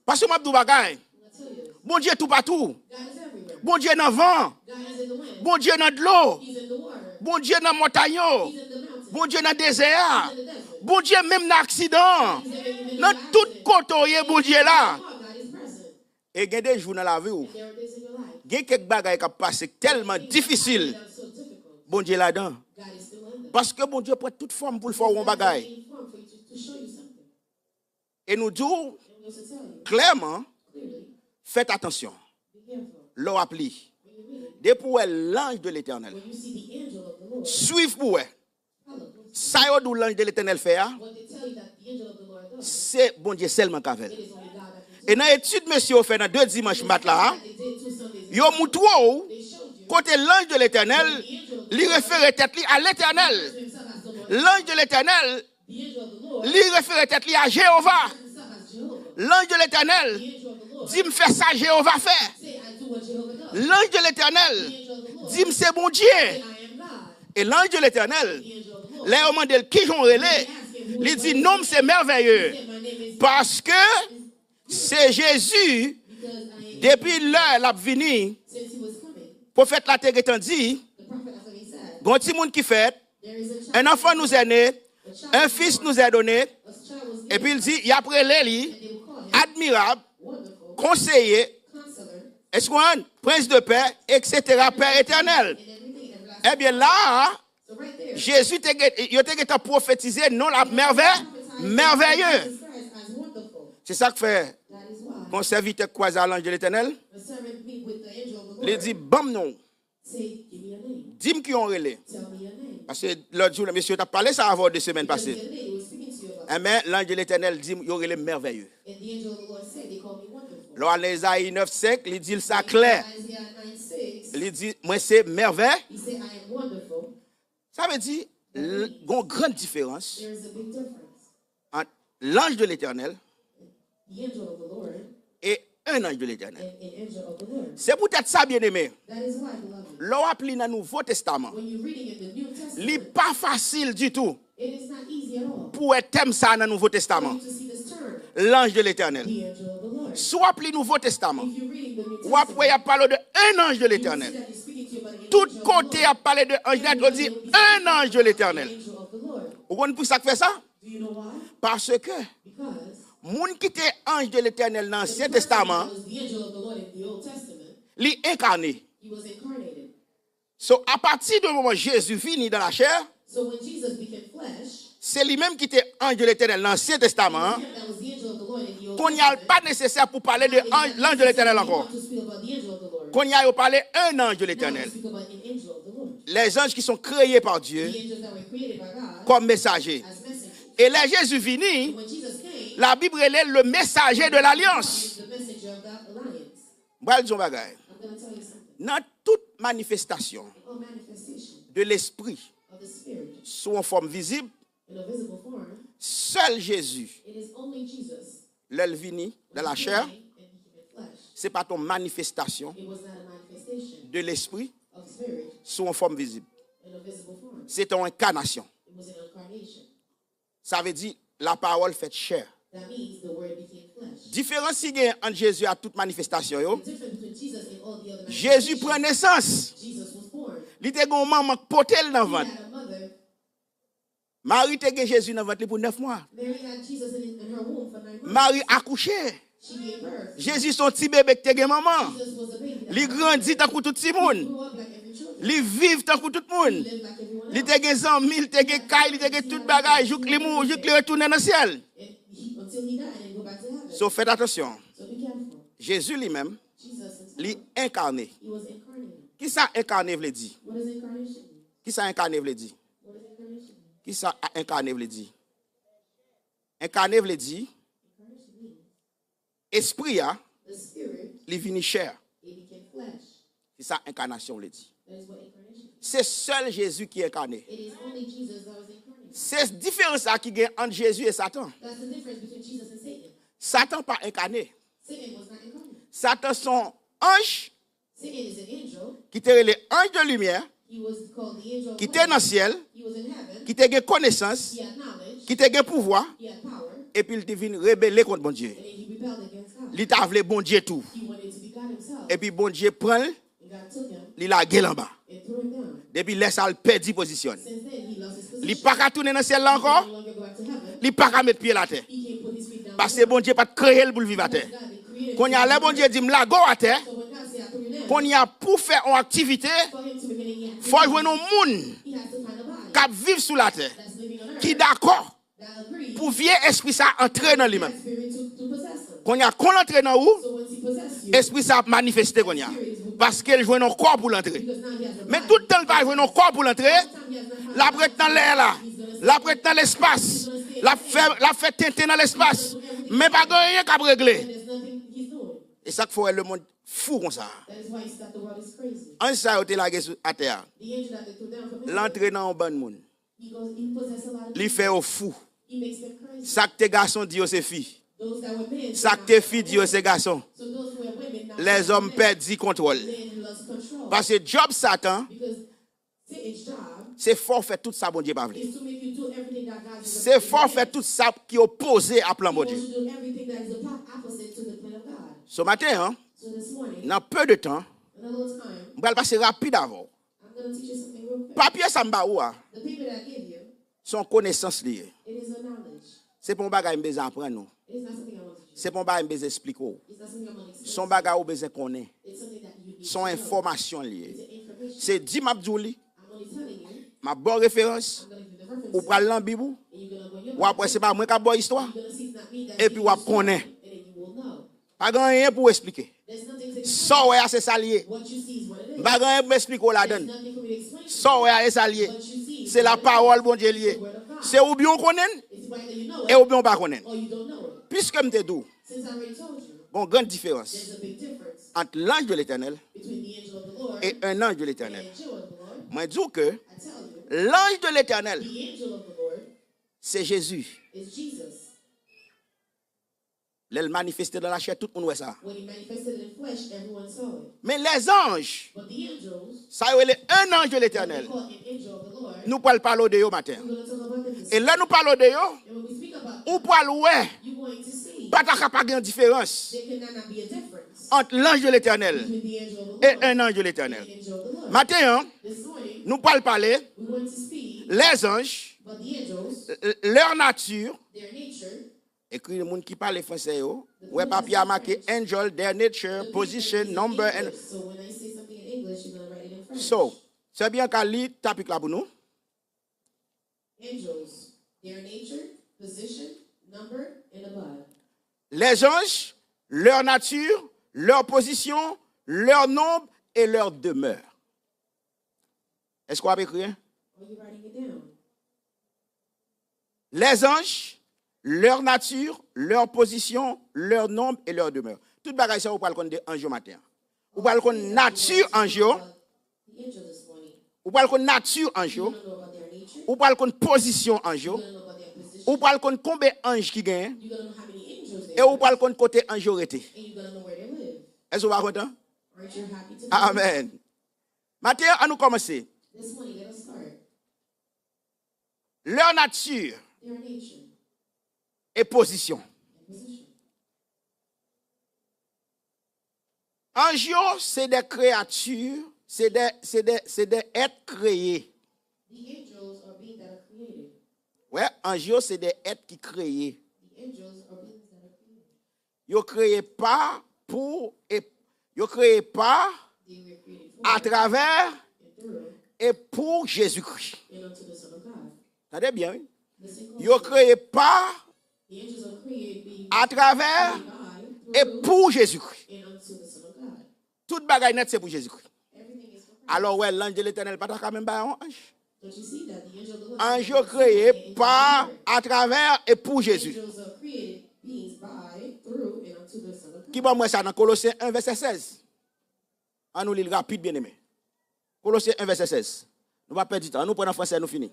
Paske m ap di w bagay. Bondye toupatou. Bondye nan van. Bondye nan dlo. Bondye nan montay yo. Bondye nan dezè a. Bondye menm nan aksidan. Nan tout kote w ye, Bondye la. E gen de jou nan lavi w, gen kèk bagay k ap pase k tèlman difisil, Bondye ladan. Paske Bondye pran tout fòm pou l fè w yon bagay. E nou di w klèman, fèt atansyon lè w ap li. Depi w wè l'ange de l'Éternel, swiv pou w wè. Sa yo di w l'ange de l'Éternel fè a, se Bondye sèlman ka fè l. E nan etid mesye yo fè nan de dimanch mat la a, yo moutre w kote l'ange de l'Éternel Li refere tèt li a Letènèl. Lanj de Letènèl, li refere tèt li a Jewova. Lanj de Letènèl di m fè sa Jewova fè. Lanj de Letènèl di m se Bondye. E lanj de Letènèl, lè yo mande l kijan w rele, li di non m se Mèvèye. Paske se Jezi, depi lè l ap vini, pwofèt la te gentan di, gon timoun ki fèt, un enfant nous est né, un fils nous est donné, epi l di, y ap rele li Admirab, Konseye, èske w konprann? Prens de pè, etsetera, Pè etènèl. Ebyen, la a, Jezi te gen, yo te gentan pwofetize non l ap mèvè, mèvèye. Se sa k fè, gon sèvitè k kwaze a lanj de Letènèl, li di, ban m non w. Di m ki yon rele. Paske lòt jou, mesye yo t ap pale sa avè w de semèn pase. Enben, lanj de Letènèl di m yo rele m mèvèye. Lè w al nan Ezayi nèf senk, li di l sa klè. Li di, mwen se mèvè. Sa vle di, l- gon grann diferans ant lanj de Letènèl e un ange de Letènèl. Se poutèt sa, byeneme, lè w ap li nan Nouvo Testaman, li pa fasil ditou pou w wè tèm sa a nan Nouvo Testaman. Lanj de Letènèl. Si w ap li Nouvo Testaman, w ap wè y ap pale de un ange de Letènèl. Tout kote y ap pale de anj nèt, yo di un ange de Letènèl. Ou konn pou sa k fè sa? Paske moun ki te anj de Letènèl nan Ansyen Testaman, li enkane. So, apati de moman Jezi vini dan lachè, se li menm ki te anj de Letènèl nan Ansyen Testaman an. Kounye a, l pa nesesè pou pale de anj, lanj de Letènèl ankò. Kounye a, yo pale un ange de Letènèl. Les anges qui sont créés par Dieu comme messagers. E lè Jezi vini, Labib rele l le messager de l'alliance. M pral di yon bagay. Nan tout manifestasyon de Lespri sou yon fòm vizib, sèl Jezi, lè l vini dan lachè, se pa t yon manifestasyon de Lespri sou yon fòm vizib. Se te yon enkanasyon. Sa vle di, lapawòl fèt chè. Diferans ki genyen ant Jezi ak tout manifestasyon yo, Jezi pran nesans. Li te gen yon manman k pote l nan vant. Mari te gen Jezi nan vant li pou nèf mwa. Mari akouche. Jezi se yon ti bebe ki te gen manman. Li grandi tankou tout timoun. Li viv tankou tout moun. Li te gen zanmi, li te gen kay, li te gen tout bagay, jouk li mou, jouk li retounen nan syèl. So, fèt atansyon. Jezi li menm, li enkane. Kisa enkane vle di? Kisa enkane vle di? Kisa enkane vle di? Enkane vle di, espri a, li vini chè. Se sa enkanasyon vle di. Se sèl Jezi ki enkane. Se diferans sa ki gen ant Jezi e Satan. Satan pa enkane. Satan se yon anj ki te rele anj de limyè, ki te nan syèl, ki te gen konesans, ki te gen pouvwa, epi l te vin rebele kont Bondye. Li ta vle Bondye tou. Epi Bondye pran l, li lage l anba. Depi lè sa a, l pèdi pozisyon l. Li pa ka tounen nan syèl la ankò. Li pa ka met pye l atè. Paske Bondye pa t kreye l pou l viv atè. Kounye a, lè Bondye di m lage w atè, kounye a, pou fè yon aktivite, fò w jwenn yon moun k ap viv sou latè ki dakò pou vye espri sa a antre nan li menm. Kounye a, kon l antre nan ou, espri sa a ap manifeste kounye a. Paske l jwenn yon kò pou l antre. Men tout tan l pa jwenn yon kò pou l antre, l ap ret nan lè la. L ap ret nan lespas. L ap fè, l ap fè tenten nan lespas. Men pa gen anyen k ap regle. E sa k fè w wè lemonn fou konsa. That is why you see that the world is crazy. Anj sa yo te lage sou atè a. The angel that they threw down from L heaven, antre nan yon bann moun. he goes, he possessed a lot of Li fè people. Yo fou. He makes them crazy. Sa k te gason di yo se fi. Those that were men, Sa k te fi di yo se gason. So those who were women, now Lèzòm pèdi kontwòl. Men lost control. Paske djòb Satan, Because Satan's job se fè w fè tout sa Bondye pa vle. Is to make you do everything that God is Se fè w fè tout sa ki opoze a plan He wants Bondye. You to do everything that is oppo- opposite to the plan of God. So maten an, So this morning, nan pe de tan, in a little time, m pral pase rapid avè w. I'm going to teach you something real quick. Papye sa m ba ou a, The paper that I give you, se yon konesans li ye. It is a knowledge. Se pa yon bagay m bezwen aprann ou. It is not something I want to teach you. Se pa yon bagay m bezwen esplike w. It's not something I want to Se explain. yon bagay ou bezwen konnen. It's something that you need Se yon to know. enfòmasyon li ye. It's an information. Se di m ap di w li, I'm only telling you. M ap ba w referans, I'm going to give you the references. Ou pral nan Bib ou, And you're going to go in your w ap wè se pa mwen k ap ba w istwa, You're going to see it's not me that epi w ap konnen. And then you will know. Pa gen anyen pou w esplike. There's nothing to explain. Sa w wè a se sa l ye. What you see is what it M is. Pa gen anyen pou m esplike w There's ladan l. Nothing for me to explain to Sa w wè a e sa l ye. What you see is Se la what it is. pawòl Bondye l ye. The word of God. Se oubyen w konnen l, It's either you know e it oubyen w pa konnen l. Or you don't know it. Piske m te di w, Since I already told you, gen yon grann diferans there's a big difference ant lanj de Letènèl between the angel of the Lord e un ange de and Letènèl. an angel of the Lord. Mwen di w ke I tell you, lanj de Letènèl, the angel of the Lord se Jezi. Is Jesus. Lè l manifeste nan lachè, tout moun wè sa. When he manifested in flesh, everyone saw it. Men lèzanj, But the angels, sa yo rele un ange de what they Letènèl, call an angel of the Lord, nou pral pale w de yo maten. We're going to talk about them this E lè nou pale w de yo, And when we speak about ou pral wè, you're going to see pa ta ka pa gen diferans there cannot be a difference ant lanj de Letènèl between the angel of the e Lord un ange de and Letènèl. the angel of the Lord. Maten an, This morning, nou pral pale we're going to speak lèzanj, about the angels, leur nature, their nature, ekri moun ki pale fransè yo, wè papye a make angel, their nature, the position, people number, in and English. So when I say something in English, you're going to write it in French. So, sè Bianca li topic la pou nou. Angels, their nature, position, number, and above. Les anges, leur nature, leur position, leur nombre et leur demeure. Èske w ap ekri? Are you writing it down? Les anges, leur nature, leur position, leur nombre et leur demeure. Tout bagay sa yo ou pral konn de anj yo maten an. Ou pral konn nati anj yo, The angel this morning. Ou pral konn nati anj yo, You don't know about their nature. Ou pral konn pozisyon anj yo, You don't know about their position. Ou pral konn konbe anj ki genyen, You're going to know how many angels there E ou are. Pral konn kote anj yo rete. And you're going to know where they live. Èske w pa kontan? Aren't you happy to Amen. Maten an, an nou kòmanse. This morning, let us start. Leur nature Their nature e pozisyon. and position. Anj yo se de kreyati, se de, se de, se de èt kreye. The angels are beings that are created. Wè, anj yo se de èt ki kreye. The angels are beings that are created. Yo kreye pa pou e yo kreye pa They were created for atravè and through e pou Jezikri. and unto the Son of God. Tande byen, wi. Listen Yo closely. Kreye pa The angels are created being atravè by, e through, pou Jezikri. And unto the Son of God. Tout bagay nèt se pou Jezikri. Everything is for Christ. Alò, wè, lanj de Letènèl pa ta ka menm bay yon anj. Don't you see that the angel of the Lord Anj is yo not kreye created pa by atravè e pou Jezi. Angels are created beings by, through, and unto the Son of God. Ki bò m wè sa nan Kolosyen en vèsè sèz? An nou li l rapid, byeneme. Kolosyen en vèsè sèz. Nou pa pèdi tan. An nou pran nan fransè, nou fini.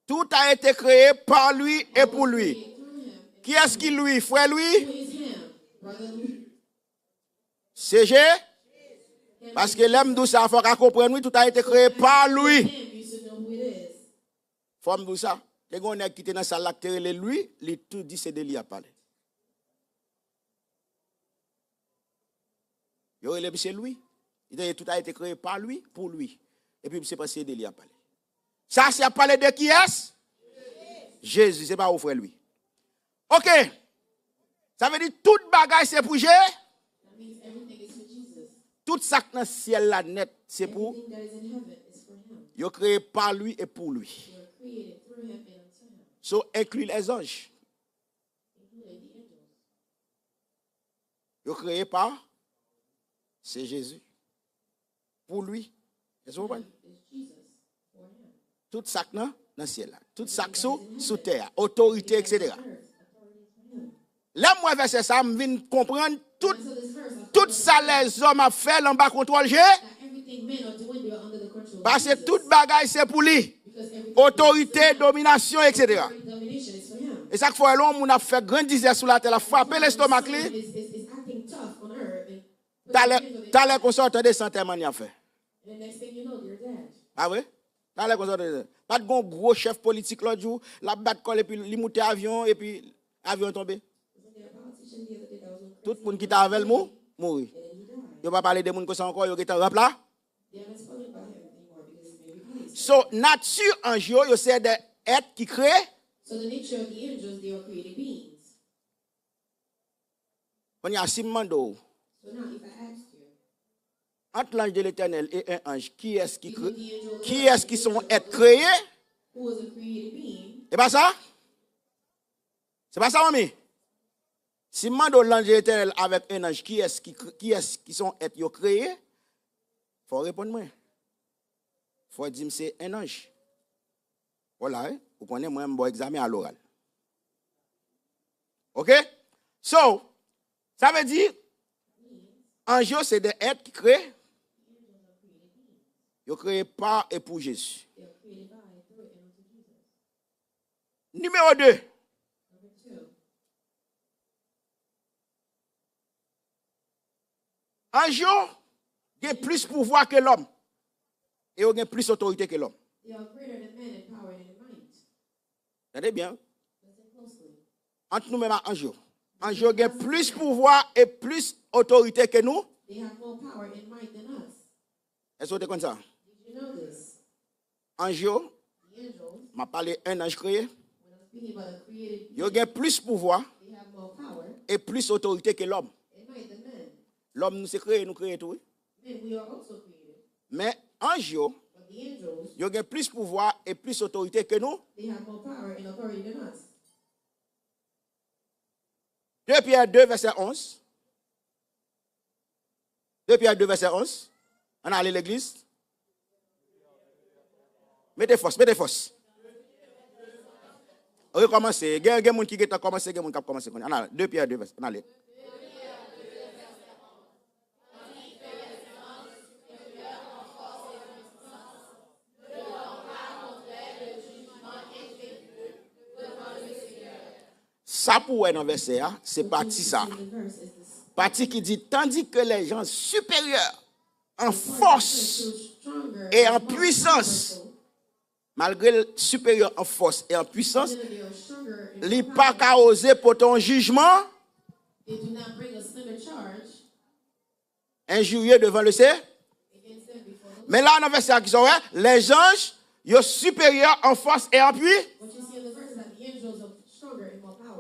Tout a été créé par lui et pour lui. Kiyès ki lui? Frè Louis? Who is him? Brother Louis. Se Je? Paske lè m di w sa, fò w ka konprann, wi, tout a été créé par lui. Him, you should know who it is. Fò m di w sa. Te gen yon nèg ki te nan sal la ki te rele Louis, li tou di se de li y ap pale. Yo rele misye Louis. Li te di tout a été créé par lui, pour lui. Epi misye panse se de li y ap pale. Sa se ap pale de kiyès? Jezi, se pa ou, frè Louis. Oke. Sa vle di tout bagay se pou Je? That means everything is for Jesus. Tout sa k nan syèl la nèt, se pou Everything that is in heaven is for him. Yo kreye pa li e pou li. They were created through him and unto him. So, enkli lèzanj. Including the angels. Yo kreye pa, se Jezi. Pou li. Èske w konprann? Tout sa k nan, nan syèl la. Tout sa k sou, sou tè a. Otorite, et cetera. Lè m wè vèsè sa, m vin konprann tout, tout sa lèzòm ap fè l anba kontwòl Je-, paske tout bagay se pou li. Otorite, dominasyon, et cetera. E sa k fè w wè lè yon moun ap fè grandizè sou latè, l ap frape lestomak li, talè, talè konsa w tande se antèman li ap fè. Pa vre? Talè konsa w tande. Pa t gen yon gwo chèf politik lòt jou, l ap bat kò l epi li moute avyon, epi avyon tonbe. Tout moun ki t avè l mou, mouri. Yo pa pale de moun konsa ankò, yo gentan ranpla. So, nati anj yo, yo se de èt ki kreye. So the nature of the angels, they are created beings. Kounye a, si m mande w, So now, if I ask you, ant lanj de Letènèl e en anj, kiyès ki kre-, between the angel of the kiyès ki se yon èt kreye? Who was a created being? E pa sa? Se pa sa, manmi? Si m mande w lanj de Letènèl avèk en anj, kiyès ki kre-, kiyès ki se yon èt yo kreye? Fò w reponn mwen. Fò w di m se en anj. Ou la, wi. Ou konnen mwen, m ba w egzamen aloral. Oke? So, sa vle di, anj yo se de èt ki kreye. Yo kreye pa e pou Jezi. Nimewo de. Anj yo gen plis pouvwa ke lòm. E yo gen plis otorite ke lòm. They are greater than men in power and in might. Tande byen. Listen closely. Ant nou menm ak anj yo. Anj yo gen plis pouvwa e plis otorite ke nou. They have more power and might than us. Èske w te konn sa? Did you know this? Anj yo, The angels, m ap pale en anj kreye, when I'm speaking about a created being, yo gen plis pouvwa they have more power e plis otorite ke lòm. And might than men. Lòm, nou se kreye, nou kreye tou, wi. Men, we are also created. Men anj yo, But the angels, yo gen plis pouvwa e plis otorite ke nou. They have more power and authority than us. De Pyè de, vèsè onz. De Pyè de, vèsè onz. Ann ale, legliz. Mete fòs, mete fòs. Rekòmanse. Gen, gen moun ki gentan kòmanse, gen moun k ap kòmanse kounye a. Ann ale. De Pyè de, vèsè, ann ale. Sa pou w wè nan vèsè a, se pati sa. Pati ki di, tandis que les anges supérieurs en force et en puissance, malgre l siperyè an fòs e an pwisans, li pa ka oze pote yon jijman enjirye devan le Senyè. Men la, nan vèsè a, kisa w wè? Lèzanj yo siperyè an fòs e an pwi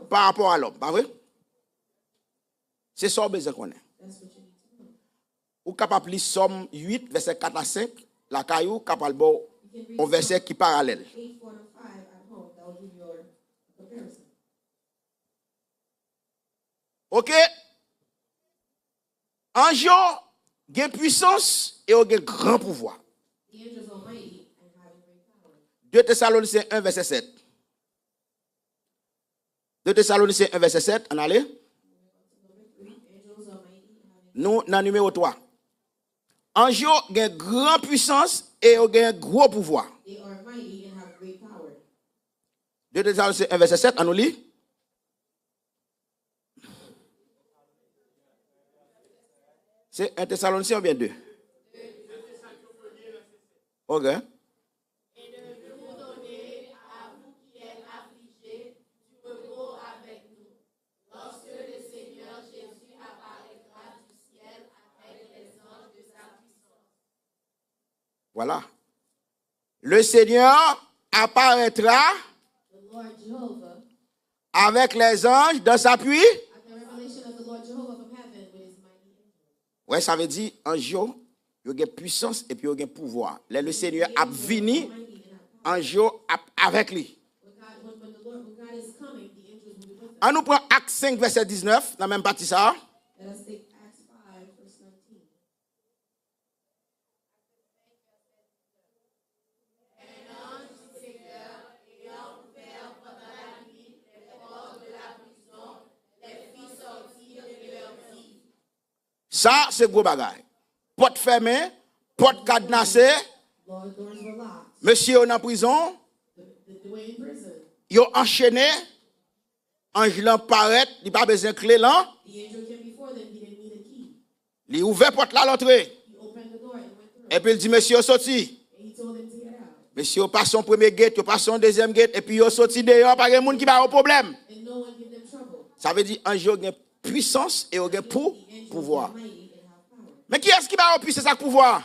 pa rapò a lòm, pa vre? Se sa w bezwen konnen. Ou kapab li Sòm uit, vèsè kat a senk, lakay ou, ka pral ba w yon vèsè ki paralèl. Oke? Anj yo gen pwisans e yo gen gran pouvwa. De Tesalonisyen en, vèsè sèt. De Tesalonisyen en, vèsè sèt, ann ale. Nou nan nimewo twa. Anj yo gen gran pwisans e yo gen gwo pouvwa. De Tesalonisyen en, vèsè sèt, ann nou li. Se en Tesalonisyen oubyen de? Ok. Et de nous donner, à vous qui êtes affligés, du repos avec nous, lorsque le Seigneur Jésus apparaîtra du ciel avec les anges de sa puissance. Voilà. Le Seigneur apparaîtra avec les anges dans sa pui-. Wè, sa vle di, anj yo, yo gen pwisans epi yo gen pouvwa. Lè le Senyè ap vini, anj yo ap avèk li. An nou pran Ak senk, vèsè diznèf, nan menm pati sa a. Sa se gwo bagay. Pòt fèmen, pòt kadnase, mesye yo nan prizon, yo anchene, anj lan parèt, li pa bezwen kle lan. Li ouvè pòt la, l antre. Epi l di mesye yo soti. Mesye yo pase yon premye gate, yo pase yon dezyèm gate, epi yo soti deyò, pa gen moun ki ba yo pwoblèm. Sa vle di anj yo gen pwisans e yo gen pou pouvwa. Men kiyès ki ba yo pwisans ak pouvwa?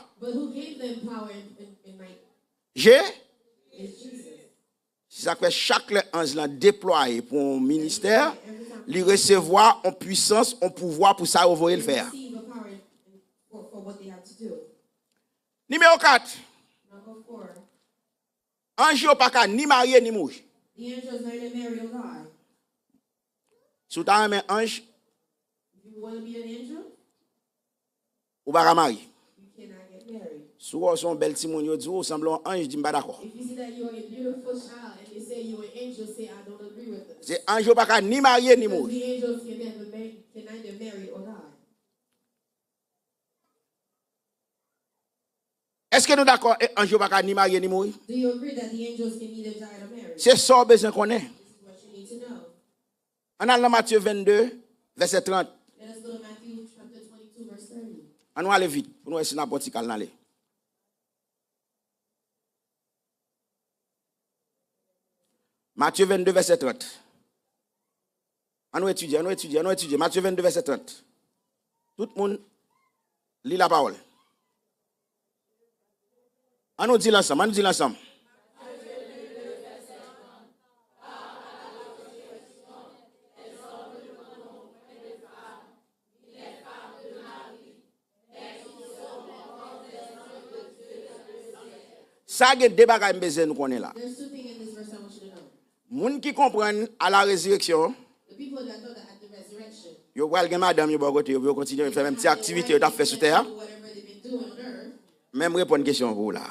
Je? Se sa k fè chak lè anj lan deplwaye pou yon ministè, li resevwa yon pwisans, yon pouvwa pou sa yo voye l fè a. Nimewo kat. Anj yo pa ka ni marye ni mouri. Si w ta renmen anj, ou pa ka marye. Si w wè w se yon bèl timoun, yo di w ou sanble yon anj, di m pa dakò. Se anj yo pa ka ni marye ni mouri. Èske nou dakò e anj yo pa ka ni marye ni mouri? Se sa w bezwen konnen. Ann al nan Matye vennde, vèsè trant. Ann nou ale vit, pou nou wè si n ap pran ti kal n ale. Matye vennde, vèsè trant. Ann nou etidye, ann nou etidye, ann nou etidye. Matye vennde, vèsè trant. Tout moun, li lapawòl. Ann nou di l ansanm, ann nou di l ansanm. Sa gen de bagay m bezwen nou konnen la. Moun ki konprann a la rezireksyon, yo pral gen madanm yo bò kote yo pou yo kontinye fè menm ti aktivite yo t ap fè sou tè a. Men m reponn kesyon pou ou la.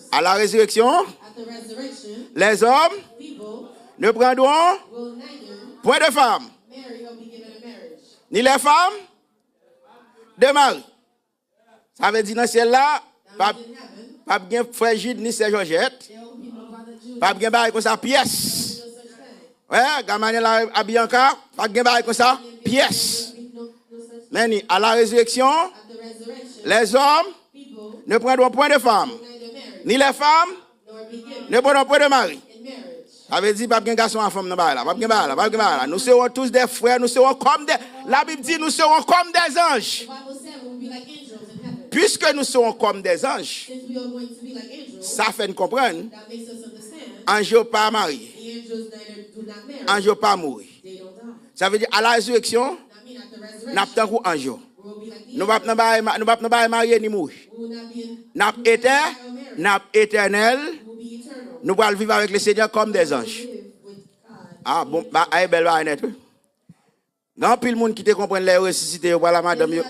A la rezireksyon, lèzòm ne prendront point de femme, ni les femmes de mari. Sa vle di nan syèl la, p ap, p ap gen frè Jid ni sè Jòjèt. P ap gen bagay konsa pyès. Wè, Gamaliel a, a Bianca, p ap gen bagay konsa pyès. Men ni, à la résurrection, les hommes ne prendront point de femme, ni les femmes ne prendront point de mari. Sa vle di p ap gen gason a fanm nan bagay la, p ap gen bagay la, p ap gen bagay la. Nous serons tous des frères, nous serons comme des, Labib di nous serons comme des anges. Puisque nous serons comme des anges, sa fè n konprann anj yo pa marye, anj yo pa mouri. Sa vle di, à la résurrection, n ap tankou anj yo. Nou p ap nan bagay ma-, nou p ap nan bagay marye ni mouri. N ap etè-, n ap etènèl. Nou pral viv avec le Seigneur comme des anges. Ah, bon, ba, ay bèl bagay nèt, wi. Gen anpil moun ki te konprann lè yo resisite, yo pral a madanm yo.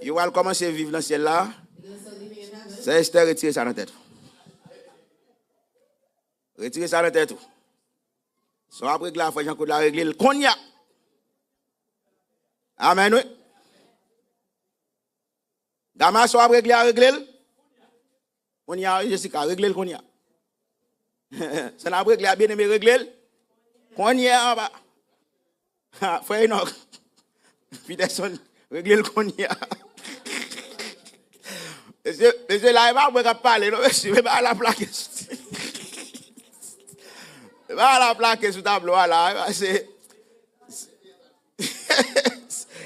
Yo pral kòmanse viv nan syèl la. Sè Esther, retire sa nan tèt ou. Retire sa nan tèt ou. Sa w ap regle a, frè Jean Claude la regle l kounye a. Amèn, wi. Gama, sa w ap regle a, regle l kounye a, wi, Jessica, regle l kounye a. Sa n ap regle a, byeneme, regle l kounye a, ba. Ha, frè Enoch, Peterson, regle l kounye a. Mesye, mesye, la, e pa mwen k ap pale, non, mesye, men bagay la plake sou ti. Bagay la plake sou tablo a la, se,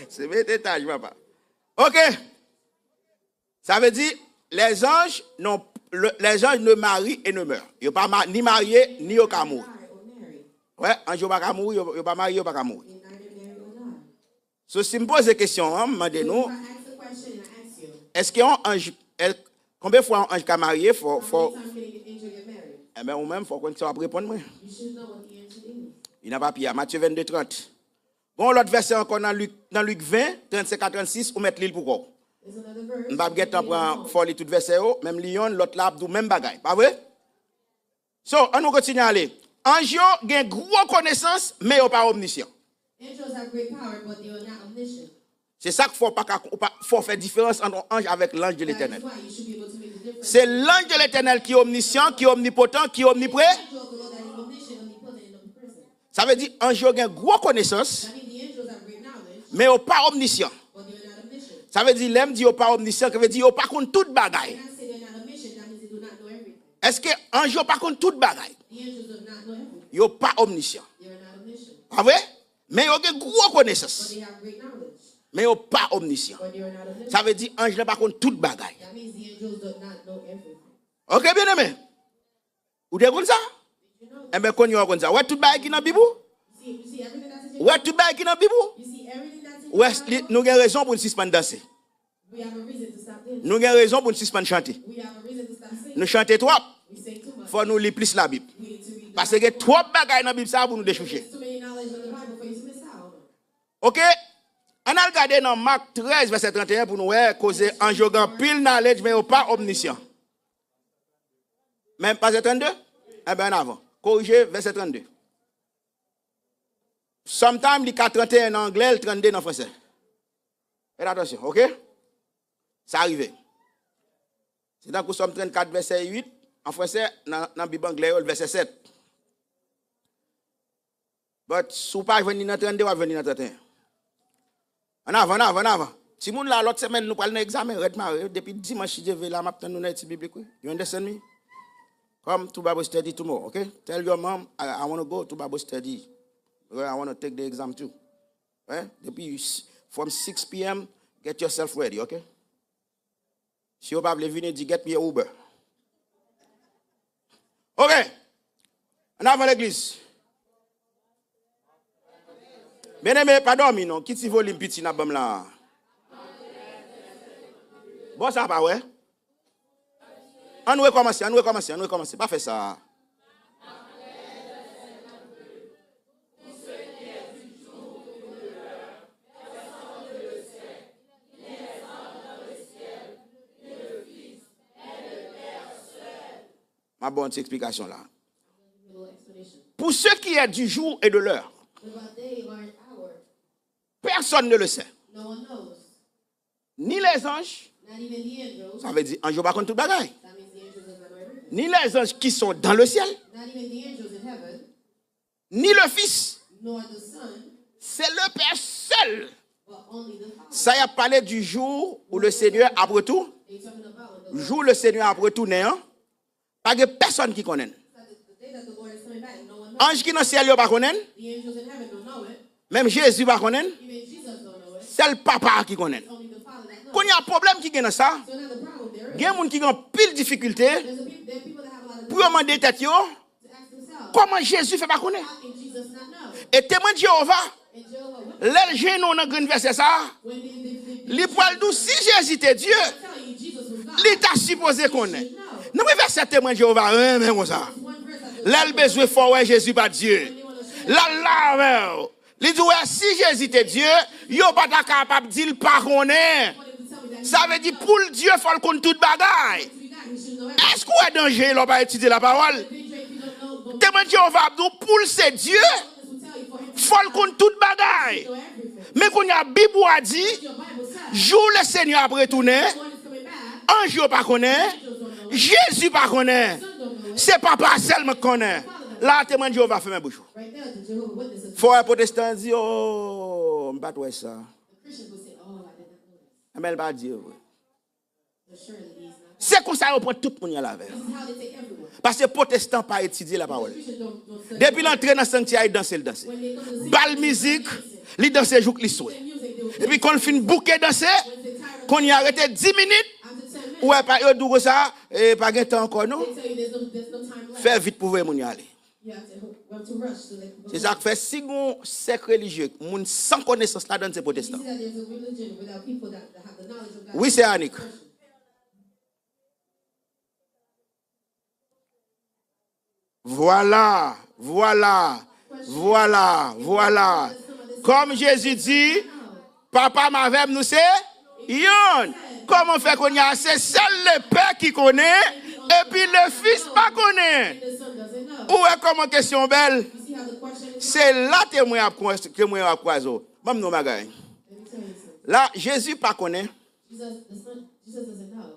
se mete taj, papa. Ok. Sa vle di, les anges n'ont, le, les anges ne marient et ne meurent. Yo pa ma-, ni marye, ni yo ka mouri. Wè, anj yo pa ka mouri, yo, yo pa marye, yo pa ka mouri. So, si m poze kesyon an, m mande nou, èske yon anj, è-, konbyen fwa yon anj ka marye? Fò, fò, enben, ou menm, fò w konn sa w ap reponn mwen. Li nan papye a, Matye vennde trant. Gon lòt vèsè ankò nan Lik, nan Lik ven, trannsenk a trannsis, ou mèt li l pou kò w. M p ap gen tan pran fò li tout vèsè yo, men m li yonn, lòt la ap di w menm bagay, pa vre? So, ann nou kontinye ale. Anj yo gen gwo konesans, men yo pa omnisyan. Angels have great power, but they are not omniscient. Se sa k fè w pa ka, ou pa, fò w fè diferans ant yon anj avèk lanj de Letènèl. Se lanj de Letènèl ki omnisyan, ki omnipotan, ki omnipre. Sa vle di anj yo gen gwo konesans, men yo pa omnisyan. Sa vle di, lè m di yo pa omnisyan, sa vle di yo pa konn tout bagay. Èske anj yo pa konn tout bagay? Yo pa omnisyan. Pa vre? Men yo gen gwo konesans. Men yo pa omnisyan. Sa vle di anj lan pa konn tout bagay. Ok, byeneme? Ou te konn sa? Enben, kounye a w konn sa. Ou wè tout bagay ki nan Bib ou? Ou wè tout bagay ki nan Bib ou? Ou wè, li, nou gen rezon pou n sispann danse. Nou gen rezon pou n sispann chante. Nou chante twòp. Fò nou li plis Labib. Paske gen twòp bagay nan Bib sa a pou nou dechouche. Ok? Ann al gade nan Mak trèz, vèsè trannteyen pou nou wè koze anj yo gen anpil knowledge, men yo pa omnisyan. Men pa vèsè trannde? Enben, ann avan. Korije vèsè trannde. Sometimes, li ka trannteyen nan anglè, l trannde nan fransè. Fè atansyon, ok? Sa rive. Se tankou Sòm trannkat, vèsè uit, an fransè, nan, nan Bib anglè yo, l vèsè sèt. But, si w pa jwenn li nan trannde, w ap jwenn li nan trannteyen. Ann avan, ann avan, ann avan. Timoun la, lòt semèn, nou pral nan egzamen, rèd mare, depi dimanch, si Dye vle, la, m ap tann nou nan etid biblik, wi. You understand me? Come to Bible study tomorrow, ok? Tell your mom, I, I wanna go to Bible study. I wanna take the exam too. Eh? Depi s-, from six p m, get yourself ready, ok? Si yo pa vle vini, di, "Get me a Uber." Ok. Ann avan legliz. Byeneme, pa dòmi non. Ki ti volim piti n ap ban m la a? Bò sa pa wè? Ann rekòmanse, ann rekòmanse, ann rekòmanse. Pa fè sa. M ap ba w yon ti eksplikasyon la. Pour ce qui est du jour et de l'heure, personne ne le sait. Ni les anges, sa vle di anj yo pa konn tout bagay. Ni les anges qui sont dans le ciel, ni le Fils. C'est le Père seul. Sa y ap pale du jour où le Seigneur ap retou-, jou le Seigneur ap retounen an, pa gen pèsonn ki konnen l. Anj ki nan syèl yo pa konnen l. Menm Jezi pa konnen l. Sèl Papa a ki konnen l. Kounye a, pwoblèm ki gen nan sa, gen moun ki gen anpil difikilte pou yo mande tèt yo, kòman Jezi fè pa konnen? E Temwen de Jewova, lè l jennen w nan grenn vèsè sa a, li pral di w, si Jezi te Dye, li ta sipoze konnen. Nan yon vèsè Temwen de Jewova renmen konsa. Lè l bezwen fè w wè Jezi pa Dye, l al la avè w. Li di w, wè, si Jezi te Dye, yo pa ta kapab di l pa konnen. Sa vle di, pou l Dye, fò l konn tout bagay. Èske w wè danje lè w pa etidye lapawòl? Temwen de Jewova ap di w, pou l se Dye, fò l konn tout bagay. Men kounye a, Bib ou a di, jou le Senyè ap retounen, anj yo pa konnen, Jezi pa konnen, se Papa a sèlman k konnen. La, Temwen de Jewova fèmen bouch ou. Fò wè pwotestan an di, o, m pa t wè sa. Enben, l pa Dye vre. Se konsa yo pran tout moun y al avè yo. Paske pwotestan pa etidye lapawòl. Depi l antre nan sanktyè a, li danse, l danse. Ba l mizik, li danse jouk li swe. Epi kon l fin bouke danse, kounye a rete dis minit, ou wè pa, yo di w konsa, e pa gen tan ankò non. Fè vit pou voye moun yo ale. Se sa k fè, si gon sèk relijye, moun san konesans ladann, se pwotestan. Wi, sè Anik. Vwala, vwala, vwala, vwala. Kòm Jezi di, Papa m avè m, nou se yonn. Kòman fè kounye a se sèl Lepè ki konnen, epi Lefis pa konnen? Ou wè kòman kesyon an bèl? Se la temwen ap kwa- temwen yo ap kwaze w. Ban m di w yon bagay. Let me tell you something. La, Jezi pa konnen. Jesus, the son, Jesus doesn't know.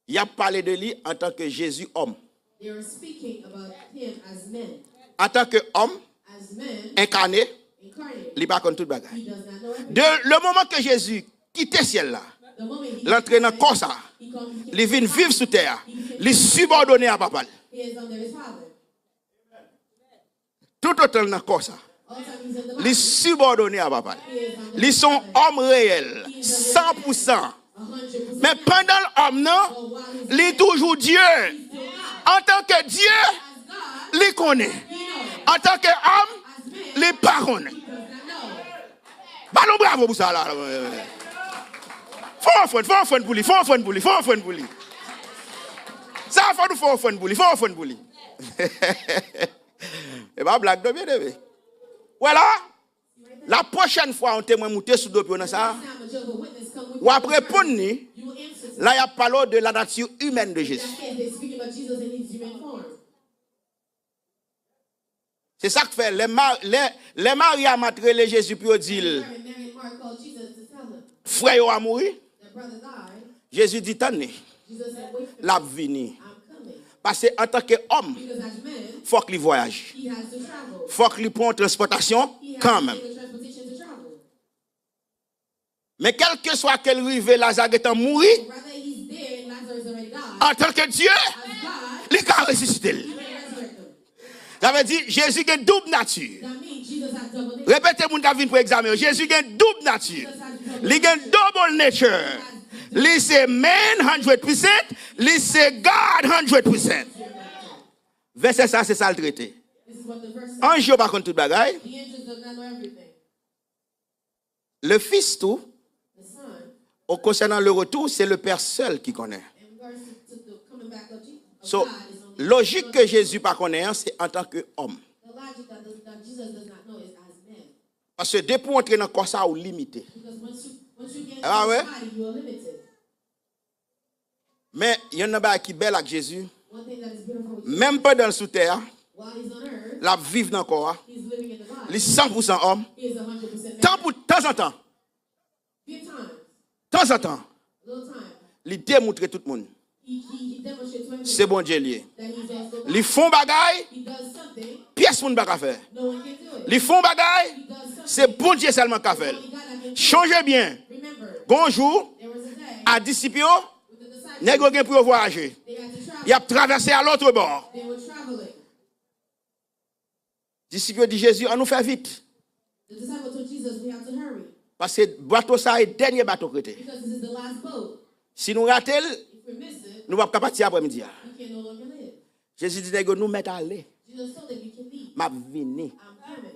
Y ap pale de li antanke Jezi òm. They are speaking about him as men. Antanke òm As men enkane, incarnate, li pa konn tout bagay. He does not know everything. De le moman ke Jezi kite syèl la, The moment he l antre nan kò sa, he comes, li vin viv sou tè a, li sibòdone a papa l. He is under his father. Toutotan l nan kò sa, All the time he's in the li body, sibòdone a papa l. he is under Li se yon òm reyèl, san pou san. a hundred percent. Men pandan l òm nan, li toujou Dye. Antanke Dye, li konnen. Antanke òm, li pa konnen. Ba nou bravo pou sa la. Fè yon ofrann, fè yon ofrann pou li, fè yon ofrann pou li, fè yon ofrann pou li. Sa fò nou fè yon ofrann pou li, fè yon ofrann pou li. E pa blag non, byeneme. Wè la, la pwochèn fwa yon temwen moute sou do pye w nan sa, w ap reponn li la y ap pale w de la nature humaine de Jésus. That case, they speaking about Jesus in his human form. Se sa k fè lè, Ma- lè, lè Mari a Mat rele Jezi pou yo di l, Mary and Mark called Jesus to tell him frè yo a mouri, that brother died. Jezi di, "Tann li, Jesus said, "Wait for l ap vini." I'm coming." Paske antanke òm, Because as man, fòk li vwayaje. He has to travel. Fòk li pran yon transpòtasyon He has to kanmenm. Take a transportation to travel. Men kèlkeswa ke l rive, Laza gentan mouri, Whether he's there and Lazarus already died, antanke Dye, as God, li ka resisite l. He can resurrect him. Sa vle di, Jezi gen doub nati. That means Jesus has double nature. Repete moun k ap vin pou egzamen yo. Jezi gen doub nati. Jesus has double Li gen double nature. Li se man hundred percent, li se God hundred percent. Vèsè sa, se sa l trete. This is what the verse says. Anj yo pa konn tout bagay. The angels do not know everything. Le Fils tou, The Son, o konsènan le retour, se le Père seul ki konnen. in regards to, to the coming back of Jesus, of So, God is only lojik ke Jezi pa konnen an, se antanke òm. The logic that, does, that Jesus does not know is as men. Paske depi w antre nan kò sa, ou limite. Because once you, once you get Ah, into ouais? His body, you are limited. Men, yon nan bagay ki bèl ak Jezi, One thing that is beautiful with Jesus, menm pandan l sou tè a, while he's on earth, l ap viv nan kò a, he's living in the body. Li san pou san òm. He is a hundred percent Tan man. Pou tanzantan, Few times, tanzantan, little time, li demontre tout moun. he, he, he demonstrates to Se everyone Bondye l ye. That he's also God. Li fè yon bagay, He does something, pyès moun pa ka fè. No one can do it. Li fè yon bagay, He does something, se Bondye sèlman k ka fè l. Only God that can do it. Chonje byen, Remember, gon jou, there was a day a disip yo, with the disciples, nèg yo gen pou yo vwayaje. They had to travel. Y ap travèse a lòt bò. They were traveling. Disip yo di Jezi, "An nou fè vit." The disciples told Jesus, "We have to hurry Paske bato sa a e dènye bato k rete. Because this is the last boat. Si nou rate l, If we miss it, nou p ap ka pati aprèmidi a." We can no longer live." Jezi di nèg yo, "Nou mèt ale. Jesus told them, "You can leave. M ap vini." I'm coming."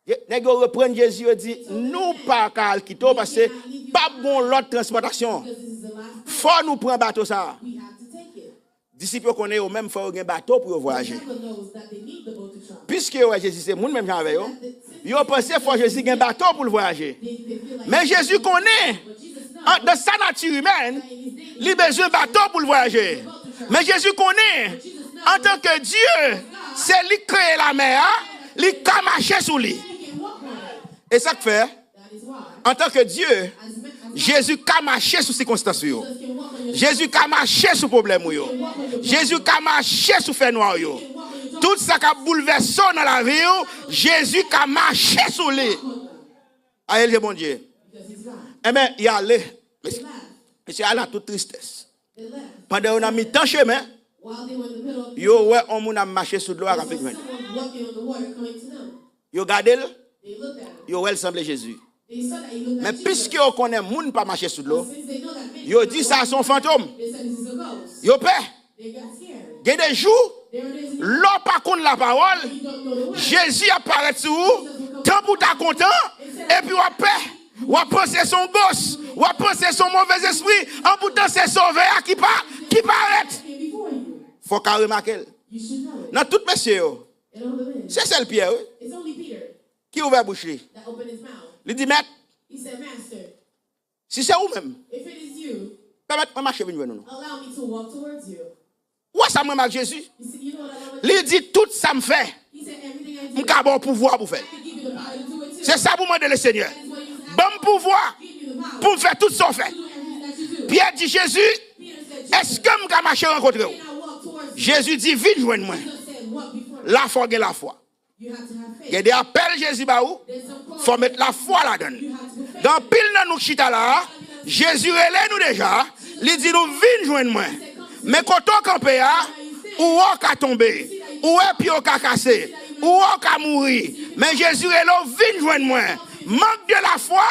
Ye- Nèg yo reprann Jezi, yo di, "Nou pa ka al kite w paske p ap gen yon lòt transpòtasyon. Because this is the last boat. Fò nou pran bato sa a." We have to take it. Disip yo konnen yo menm fò yo gen bato pou yo vwayaje. Disciple knows that they need the boat to travel. Piske yo wè Jezi se moun menm jan avè yo, yo panse fò Jezi gen bato pou l vwayaje. They, they feel like Men Jezi konnen, But Jesus knows an, nan sa nati imèn, that in his day, li bezwen bato pou l vwayaje. Men Jezi konnen, antanke Dye, se li k kreye lamè a, li ka mache sou li. He can walk on it. E sa k fè, That is why, antanke Dye, as, men, as Jezi ka mache sou sikonstans ou yo. Jesus can walk on your Jezi ka mache sou pwoblèm ou yo. Jezi ka mache sou fènwa ou yo. Tout sa k ap boulvèse w nan lavi w, Jezi ka mache sou li. Aye l ye Bondye. Because he's God. Enben, y ale. They Mesye, laugh. Mesye ale an tout tristès. They laugh. Pandan yo nan mitan chemen, While they were in the middle of the yo wè yon moun ap mache sou dlo a k ap they vin saw jwenn yo. Someone walking on the water coming to them. Yo gade l, They looked at him. Yo wè l sanble Jezi. They saw that he looked Men like piske Jesus. Yo konnen moun pa mache sou dlo, But since they know that man yo cannot di sa walk se yon on water, fantom. They said this is a ghost. Yo pè. They got scared. Gen de jou, There are days when lè w pa konn lapawòl, you don't know the word. Jezi ap parèt sou ou, tanpou w ta kontan, epi w ap pè. W ap panse se yon ghost, w ap panse se yon movèzespri, anpoutan se Sovè a ki pa, ki parèt. Came before you. Fò w ka remake l. You should know it. Nan tout mesye yo, And all the men. Se sèl Pyè, wi, It's only Peter ki ouvè bouch li. That opened his mouth. Li di, "Mèt, He said, "Master, si se ou menm, if it is you, pèmèt mwen mache vin jwenn ou non." Allow me to walk towards you." Ou wè sa m renmen ak Jezi? You see, you know what I love about Li di, "Tout sa m fè, He said, "Everything I M ka ba w pouvwa pou w fè l. Se sa pou w mande Lesenyè. Ban m pouvwa pou m fè tout sa w fè. Pyè di Jezi, èske m ka mache rankontre w? Jezi di, vin jwenn mwen. Lafwa w gen lafwa. Gen de apèl Jezi ba ou, fò w met lafwa ladan l. Gen anpil nan nou k chita la a, Jezi rele nou deja, li di nou, vin jwenn mwen. Men kote w kanpe a, ou wè w ka tonbe, ou wè pye w ka kase, ou wè w ka mouri. Men Jezi rele w, vin jwenn mwen. Mank de lafwa,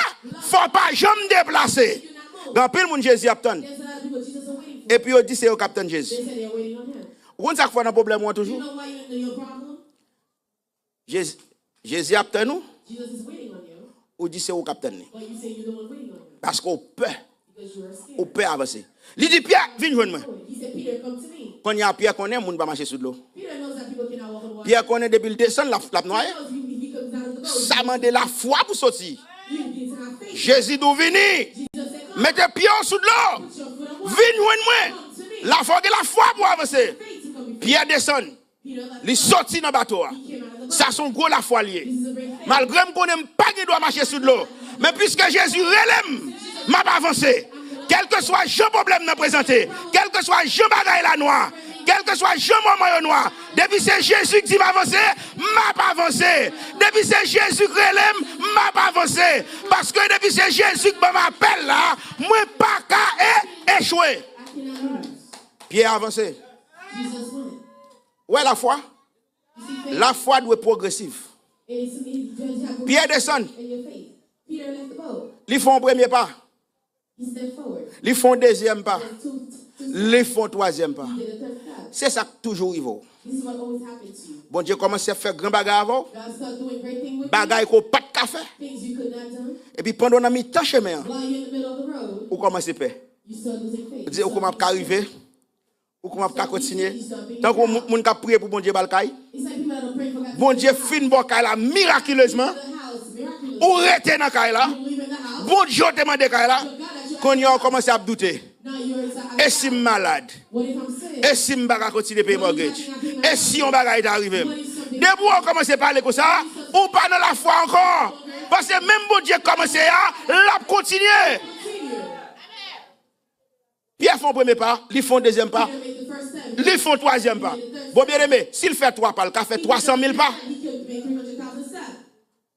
fò w pa janm deplase. Gen anpil moun Jezi ap tann. Epi yo di se yo k ap tann Jezi. Ou konn sa k fè w nan pwoblèm ou an toujou? Jezi, Jezi ap tann ou, ou di se ou k ap tann li. Paske ou pè. Ou pè avanse. Li di Pyè, vin jwenn mwen. Kounye a Pyè konnen moun pa mache sou dlo. Pyè konnen depi l desann, l ap, l ap nwaye. Sa mande lafwa pou soti. Jezi di w vini. Mete pye w sou dlo. Vin jwenn mwen. Lafwa w gen lafwa pou w avanse. Pyè desann. Li soti nan bato a. Sa se yon gwo lafwa l ye. Malgre m konnen m pa gen dwa mache sou dlo, men piske Jezi rele m, m ap avanse. Kèlkeswa jan pwoblèm nan prezante, kèlkeswa jan bagay la nwa, kèlkeswa jan moman yo nwa, depi se Jezi ki di m avanse, m ap avanse. Depi se Jezi ki rele m, m ap avanse. Paske depi se Jezi ki ban m apèl la, mwen pa ka e, echwe. Pyè avanse. Ou wè lafwa? Lafwa dwe pwogresiv. Pyè desann. Li fè yon premye pa. Li fè yon dezyèm pa. Li fè yon twazyèm pa. Se sa k toujou rive w. Bondye kòmanse ap fè gran bagay avè w. Bagay ke w pa t ka fè. Epi pandan w nan mitan chemen an, ou kòmanse pè. Ou di, "Ou kòman ap ka rive?" Ou kòman ap ka kontinye? Tankou moun, moun k ap priye pou Bondye ba l kay. Bondye fin ba w kay la mirakilezman. Ou rete nan kay la. Bondye w te mande kay la. Kounye a w kòmanse ap doute. E si m malad? E si m pa ka kontinye peye mortgage? E si yon bagay ta rive m? Depi w kòmanse pale konsa, ou pa nan lafwa ankò. Paske menm Bondye k kòmanse a, l ap kontinye. Pyè fè yon premye pa, li fè yon dezyèm pa, li fè yon twazyèm pa. Bon, byeneme, si l fè twa pa, l ka fè twa san mil pa.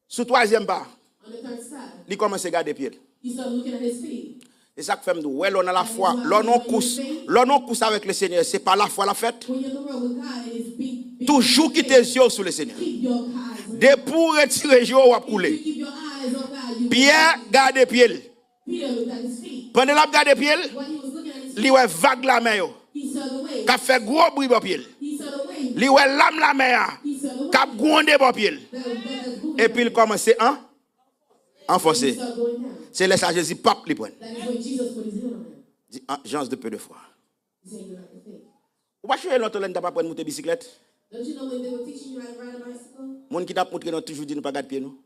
Sou twazyèm pa, li kòmanse gade pye l. Se sa k fè m di w, wè, lè w nan lafwa, lè w nan yon kous, lè w nan yon kous avèk Lesenyè, se pa lafwa l ap fèt. Toujou kite zye w sou Lesenyè. Depi w retire je w, w ap koule. Pyè gade pye l. Pandan l ap gade pye l, li wè vag lamè yo k ap fè gwo bri bò pye l. Li wè lam lamè a k ap gwonde bò pye l. Epi l kòmanse an, anfonse. Se lè sa Jezi pap li pran. Di, ah, gens de peu de foi. Ou pa sonje lontan lè n t ap aprann moute bisiklèt? Moun ki t ap montre nou toujou di nou pa gad pye nou.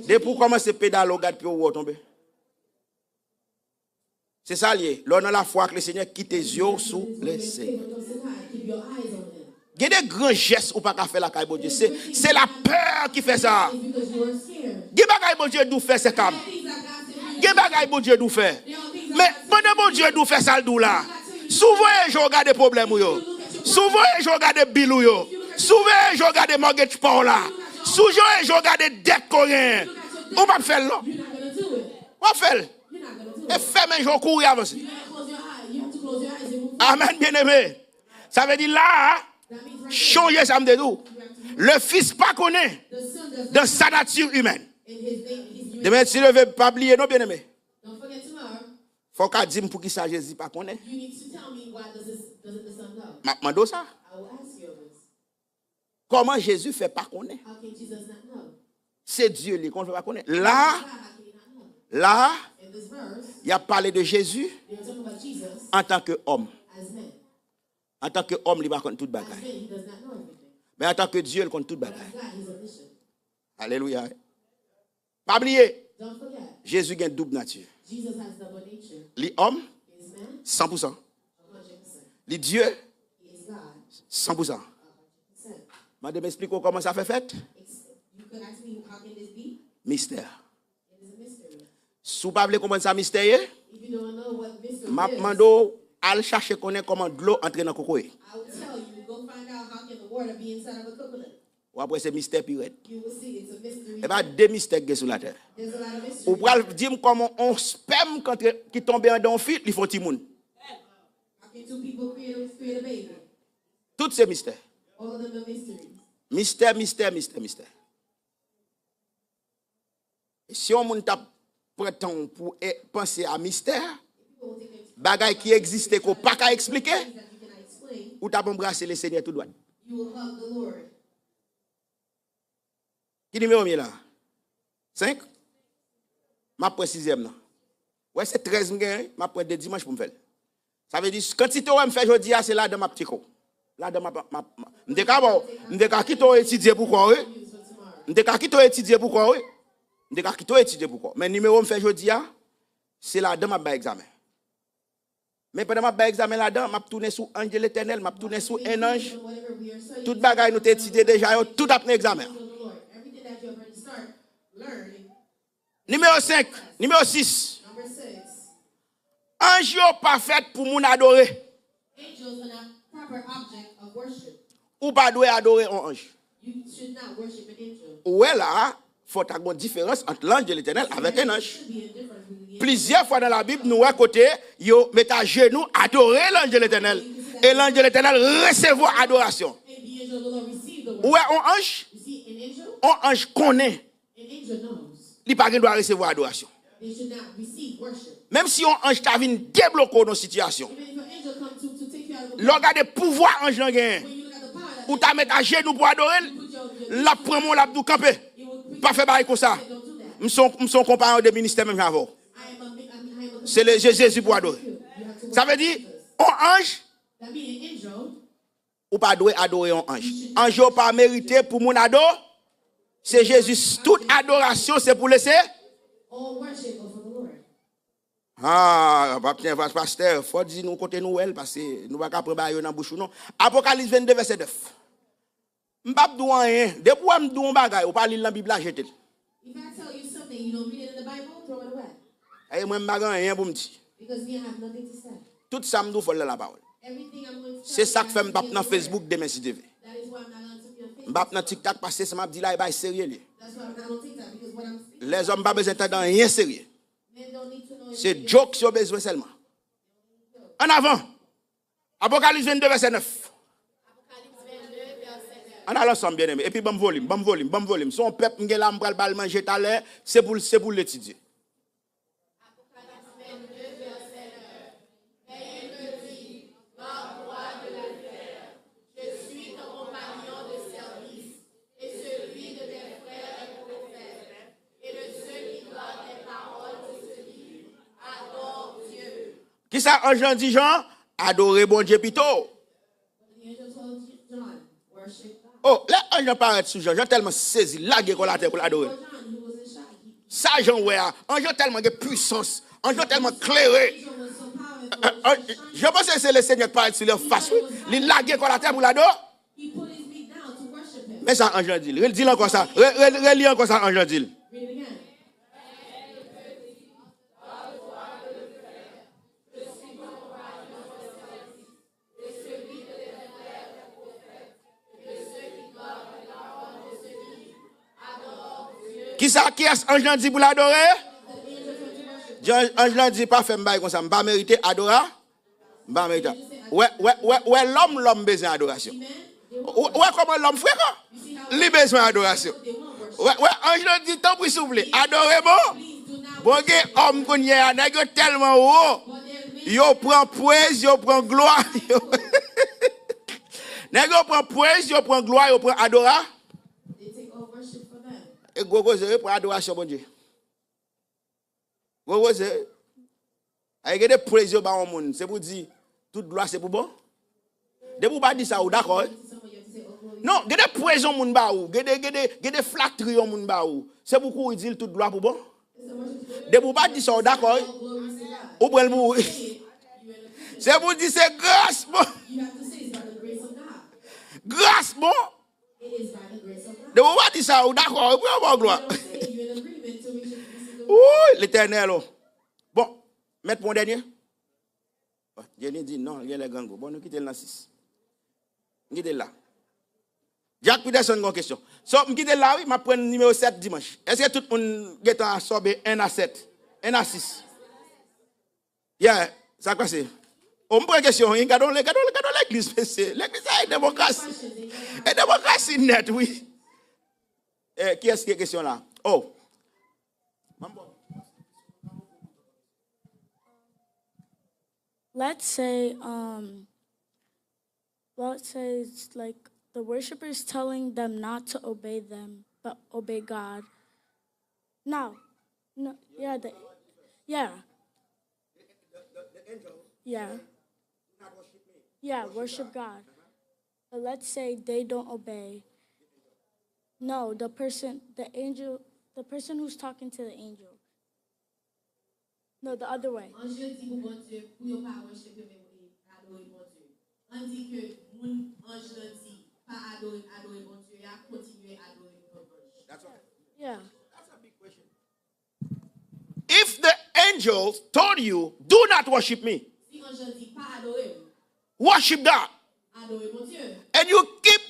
Depi w kòmanse pedale, w gad pye w, w tonbe. Se sa l ye. Lè w nan lafwa ak Lesenyè, kite zye w sou Lesenyè. Gen de gran jès ou pa ka fè lakay Bondye. Se, se lapè ki fè sa. Gen bagay Bondye di w fè, sè Kam. Gen bagay Bondye di w fè. Men, pandan Bondye di w fè sa l di w la, si w voye je w gade pwoblèm ou yo, si w voye je w gade bil ou yo, si w voye je w gade mortgage pa w la, si w voye je w gade dèt ke w genyen, ou p ap fè l non. W ap fè l. E fèmen je w, kouri avanse. Amèn, byeneme. Sa vle di la a, chonje sa m te di w. Le Fils pa konnen dans sa nature humaine. Demen, si Dye vle, pa bliye non, byeneme. Fò w ka di m poukisa Jezi pa konnen. M ap mande w sa. Kòman Jezi fè pa konnen? Se Dye li, kòman l fè pa konnen? La, la, y ap pale de Jezi antanke òm. Antanke òm, li pa konn tout bagay. Men antanke Dye, l konn tout bagay. Alelouya. Pa bliye, Jezi gen doub nati. Li òm, san pou san. Li Dye, san pou san. Mande m esplike w kòman sa fè fèt? Mistè. Si w pa vle konprann sa mistè ye, m ap mande w al chache konnen kòman dlo antre nan kokoye. W ap wè se mistè pi rèd. E pa de mistè k gen sou latè. Ou pral di m kòman on spèm k antre, ki tonbe anndan on fi, li fè on timoun. Tout se mistè. Mistè, mistè, mistè, mistè, mistè. E si yon moun t ap pran tan w pou e, panse a mistè, bagay ki egziste ke w pa ka eksplike, ou t ap anbrase Lesenyè tou dwat. Ki nimewo m ye la? Senk? M ap pran sizyèm nan. Wè, se trèz m genyen, m ap pran de dimanch pou m fè l. Sa vle di, kantite owè m fè jodi a, se ladan m ap tcheke w. Ladan m ap, m ap, m ap, m te ka ba w, m te ka kite w etidye pou kò w, wi. M te ka kite w etidye pou kò w, wi. M te ka kite w etidye pou kò w. Men nimewo m fè jodi a, se ladan m ap bay egzamen. Men pandan m ap bay egzamen ladan, m ap tounen sou anj de Letènèl, m ap tounen sou en anj. Tout bagay nou te etidye deja yo, tout ap nan egzamen an. Nimewo senk, nimewo sis. Anj yo pa fèt pou moun adore. Ou pa dwe adore yon anj. Ou wè la a, fò ta gon diferans ant lanj de Letènèl avèk en anj. Plizyè fwa nan Labib, nou wè kote yo met ajenou, adore lanj de Letènèl. E lanj de Letènèl resevwa adorasyon. Ou wè on anj? On anj konnen li pa gen dwa resevwa adorasyon. Menm si yon anj ta vin debloke w nan sitiyasyon, lè w gade pouvwa anj lan genyen, ou ta met ajenou pou adore l, l ap pran men w, l ap di w, "Kanpe, pa fè bagay konsa. M se yon, m se yon konpayon de ministè menm jan avè w. Se le, se Jezi pou adore." Sa vle di, on anj, ou pa dwe adore yon anj. Anj yo pa merite pou moun ado. Se Jezi, tout adorasyon, se pou Lesenyè. Ah, pastè, pastè, fò di nou kote nou wè l, paske nou pa ka pran bagay yo nan bouch ou non. Apokalis vennde, vèsè nèf. M p ap di w anyen. Depi w wè m di w yon bagay, ou pa li l nan Bib la, jete l. If I tell you something, you don't read it in the Bible, throw it away. E mwen, m pa gen anyen pou m di. Because me, I have nothing to say. Tout sa m di w, fò l nan lapawòl. Everything I'm going to tell you, it has to be in the Word. Se sa k fè m p ap nan Facebook demen, si Dye vle. That is why I'm not allowed to be on Facebook. M p ap nan TikTok, paske sa m ap di la, e bagay serye l ye. That's why I'm not on TikTok, because what I'm speaking about is serious. Lèzòm pa bezwen tande anyen serye. Men don't need to know anything. Se jokes yo bezwen sèlman. Ann avan. Apokalis vennde, vèsè nèf. Ann al ansanm, byeneme. Epi ban m volim, ban m volim, ban m volim. Se yon pèp m gen la, m pral ba l manje talè. Se pou l, se pou l etidye. Kisa anj lan di Jan? Adore Bondye pito. Oh, lè anj lan parèt sou Jan, Jan tèlman sezi, l lage kò l atè pou l adore l. Sa Jan wè a, anj lan tèlman gen pwisans, anj lan tèlman klere. Jan panse se Lesenyè k parèt sou li anfas, wi. Li lage kò l atè pou l adore. Men sa anj lan di l. Re-, di l ankò sa. Re-, re-, reli ankò sa anj lan di l. Kisa, kiyès anj lan di pou l adore? Jan, anj lan di, "Pa fè m bagay konsa, m pa merite adora-, m pa merite." Wè, wè, wè, wè lòm, lòm bezwen adorasyon. Wè, wè kòman lòm frekan? Li bezwen adorasyon. Wè, wè, anj lan di, "Tanpri, souple, adore m." Bon, gen òm kounye a, nèg yo tèlman wo, yo pran prez, yo pran glwa, yo Nèg yo pran prez, yo pran glwa, yo pran adora-, They take all worship for them. E gwo koze, yo pran adorasyon Bondye. Gwo koze. Ay, gen de prez yo ba yon moun, se pou di, tout glwa se pou bon. Depi w pa di sa, ou dakò, wi. Non, gen de prez yon moun ba ou, gen de, gen de, gen de flatri yon moun ba ou, se pou kouri di l tout glwa pou bon. Depi w pa di sa, ou dakò, wi. Ou pran l pou ou. Se pou di se gras bon. Gras bon. E ou pa di sa, ou dakò, e pou yo ba w glwa. Wouy, Letènèl, o. Bon, mèt pou yon dènye? Jenny di non, l genlè grangou. Bon, nou kite l nan sis. M kite l la. Jack Peterson gen yon kesyon. So, m kite l la, wi, m ap pran nimewo sèt dimanch. Èske tout moun gentan asòbe en a sèt? En a sis? Yeah, sa k pase? O, m pran kesyon, wi. Gade w, gade w, gade w legliz, mesye. Legliz sa e demokrasi. E demokrasi nèt, wi. Eh, kiyès ki gen kesyon la? O. Let's say, um, let's say it's like the worshipper is telling them not to obey them, but obey God. No, no, yeah, the, yeah, yeah, yeah, worship God. But let's say they don't obey. No, the person, the angel, the person who's talking to the angel. No, the other way. Anj yo di pou Bondye pou yo pa worship yo men adore Bondye. Ann di ke moun anj lan di pa adore adore Bondye a kontinye adore yon lòt anj. That's right. Yeah. That's a big question. If the angel told you, do not worship me, Si anj lan di pa adore m, worship God, adore Bondye. And you keep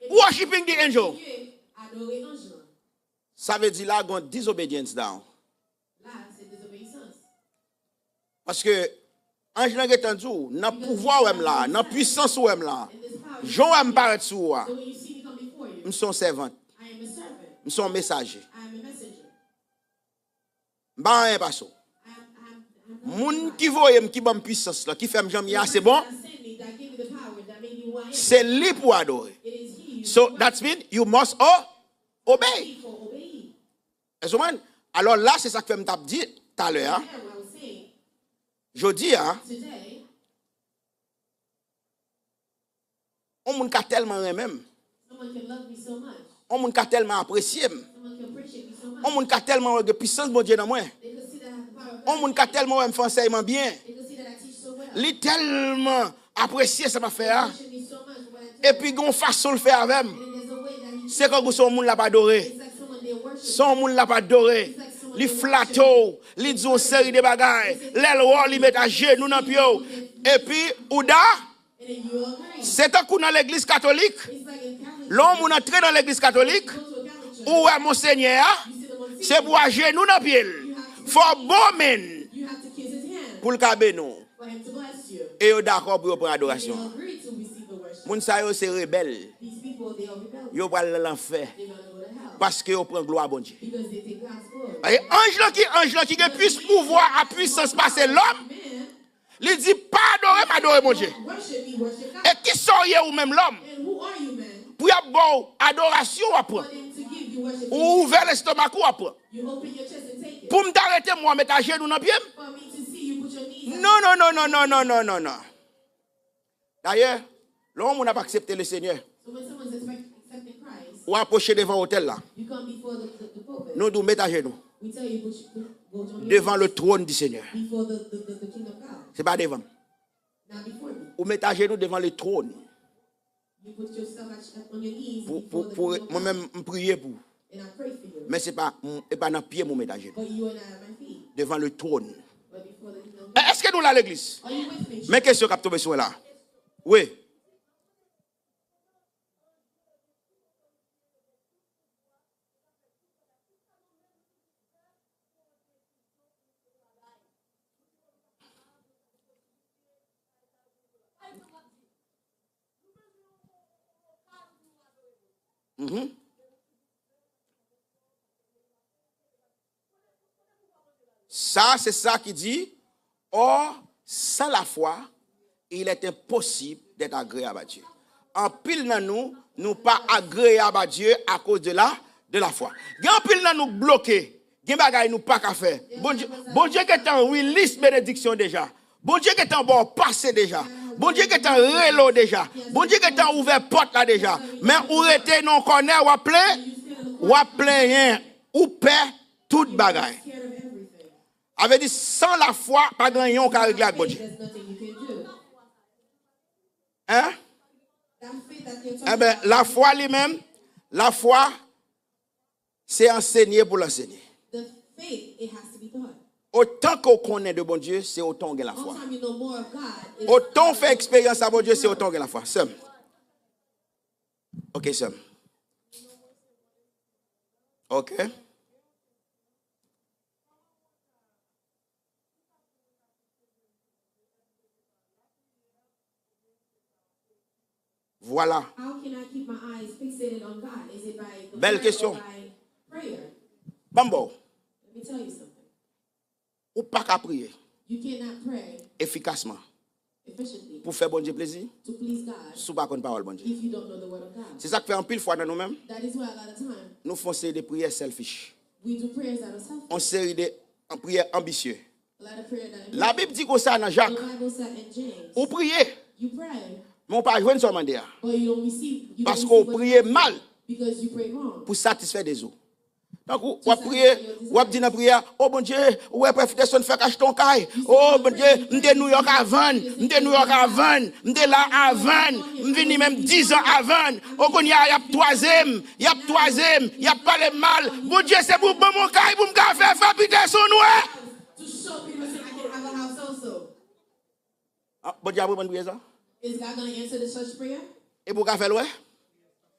worshiping the angel, Kontinye adore anj lan. Sa vle di la gen yon disobedience down. La se dezobeyisans. Paske anj lan gentan di w, nan pouvwa w wè m la, nan pwisans w wè m la, jan w wè m parèt sou ou a, m se yon sèvant, m se yon mesaje. M pa anyen pase w. Moun ki voye m, ki ban m pwisans lan, ki fè m jan m ye a, se bon. Se li pou adore. So that's mean you must o- obey. Èske w konprann? Alò la, se sa k fè m t ap di talè a. Jodi a, yon moun ka tèlman renmen m. Yon moun ka tèlman apresye m. Yon moun ka tèlman wè gen pisans Bondye nan mwen. Yon moun ka tèlman wè m fè ansèyman byen. Li tèlman apresye sa m ap fè a. Epi gen yon fason l fè avè m. Se kòm se yon moun l ap adore. Se yon moun l ap adore. Li flate w. Li di w yon seri de bagay. Lè l wè w, li met ajenou nan pye w. Epi, ou da, se tankou nan legliz katolik. Lè yon moun antre nan legliz katolik, ou wè monsenyè a, se pou ajenou nan pye l. Fò w bon men l pou l ka beni w. E yo dakò pou yo pran adorasyon an. Moun sa yo se rebèl. Yo pral nan lanfè. Paske yo pran glwa Bondye. Paske anj lan ki, anj lan ki gen plis pouvwa a pwisans pase lòm, li di, pa adore m, adore Bondye. E kisa w ye ou menm lòm? Pou y ap ba w adorasyon w ap pran. Ou ouvè lestomak ou w ap pran. Pou m ta rete m wè w met ajenou nan pye m? Non, non, non, non, non, non, non, non, non. Dayè, lè yon moun ap aksepte Lesenyè, ou apwoche devan otèl la. Nou di w met ajenou devan le trône du Seigneur. Se pa devan m. Ou met ajenou devan le trône. Pou, pou, pou, mwen menm, m priye pou ou. Men se pa, m, e pa nan pye m ou met ajenou. Devan le trône. E, èske nou la, legliz? Men kesyon k ap tonbe sou mwen la. Wi. Mhm. Sa, se sa ki di, or, sans la foi, il est impossible d'être agréable à Dieu. Anpil nan nou, nou pa agreyab a Dye akoz de la, de la fwa. Gen anpil nan nou k bloke. Gen bagay nou pa ka fè. Bondye, Bondye gentan release benediksyon deja. Bondye gentan ba w pase deja. Bondye gentan rele w deja. Bondye gentan ouvè pòt la deja. Men ou rete nan yon kònè, w ap plen, w ap plenyen. Ou pè tout bagay. A vle di, san lafwa, pa gen anyen w ka regle ak Bondye. Hein? Enben, lafwa li menm, lafwa, Se ansenye pou l ansenye. Otan ke w konnen de Bondye, se otan w gen lafwa. Otan w fè eksperyans a Bondye, se otan w gen lafwa. Sè m. Ok, sè m. Ok. Vwala. Bèl kesyon. Ban m ba w. Ou pa ka priye efikasman pou fè Bondye plezi si w pa konn pawòl Bondye. Se sa k fè anpil fwa nan nou menm, nou fè yon seri de priyè selfish, yon seri de priyè anbisye. Labib di konsa nan Jak, ou priye, men w pa jwenn sa w mande a, paske w priye mal pou satisfè dezi w. Tankou w ap priye, w ap di nan priyè a, "O Bondye, ou wè Prè Peterson fèk achte yon kay. O Bondye, m te Nouyòk avan, m te Nouyòk avan, m te la avan, m vini menm dizan avan. O kounye a, y ap twaze m, y ap twaze m, y ap pale m mal. Bondye, se pou w ban m yon kay pou m ka fè Frè Peterson wè." Ah, Bondye ap reponn priyè sa? Is God gonna answer the church prayer? E pou w ka fè l wè?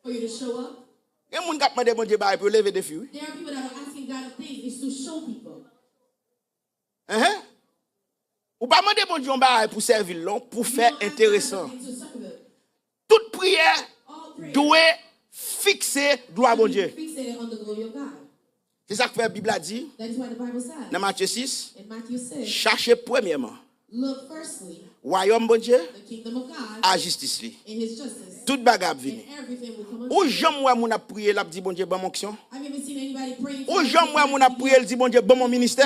For you to show up? Gen moun k ap mande Bondye bagay pou yo leve defi, wi. There are people that are asking God of things is to show people. Enhen. Ou pa mande Bondye yon bagay pou sèvi l, non, pou fè enteresan. Tout priyè dwe fikse glwa Bondye. Se sa k fè Bib la di nan Matye sis, chache premyèman wayòm Bondye a jistis li. Tout bagay ap vini. Ou janm wè moun ap priye, l ap di, "Bondye, ban m onksyon"? Ou janm wè moun ap priye, l di, "Bondye, ban m yon ministè"?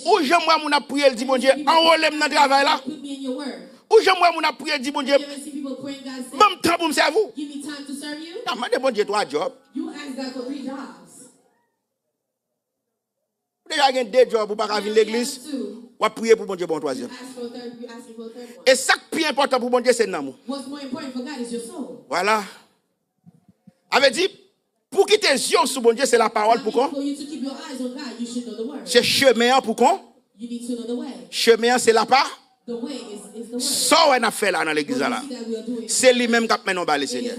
Ou janm wè moun ap priye, l di, "Bondye, anwole m nan travay la"? Ou janm wè moun ap priye, di, "Bondye, ban m tan pou m sèvi w"? N ap mande Bondye twa djòb. Ou deja gen de djòb, ou pa ka vin legliz, w ap priye pou Bondye ba w yon twazyèm. E sa k pi enpòtan pou Bondye, se nanm ou. Vwala. A vle di, pou w kite zye w sou Bondye, se lapawòl pou kon. Se chemen an pou kon. Chemen an se lapa. Sa w wè n ap fè la nan legliz la la, se li menm k ap mennen w ba Lesenyè.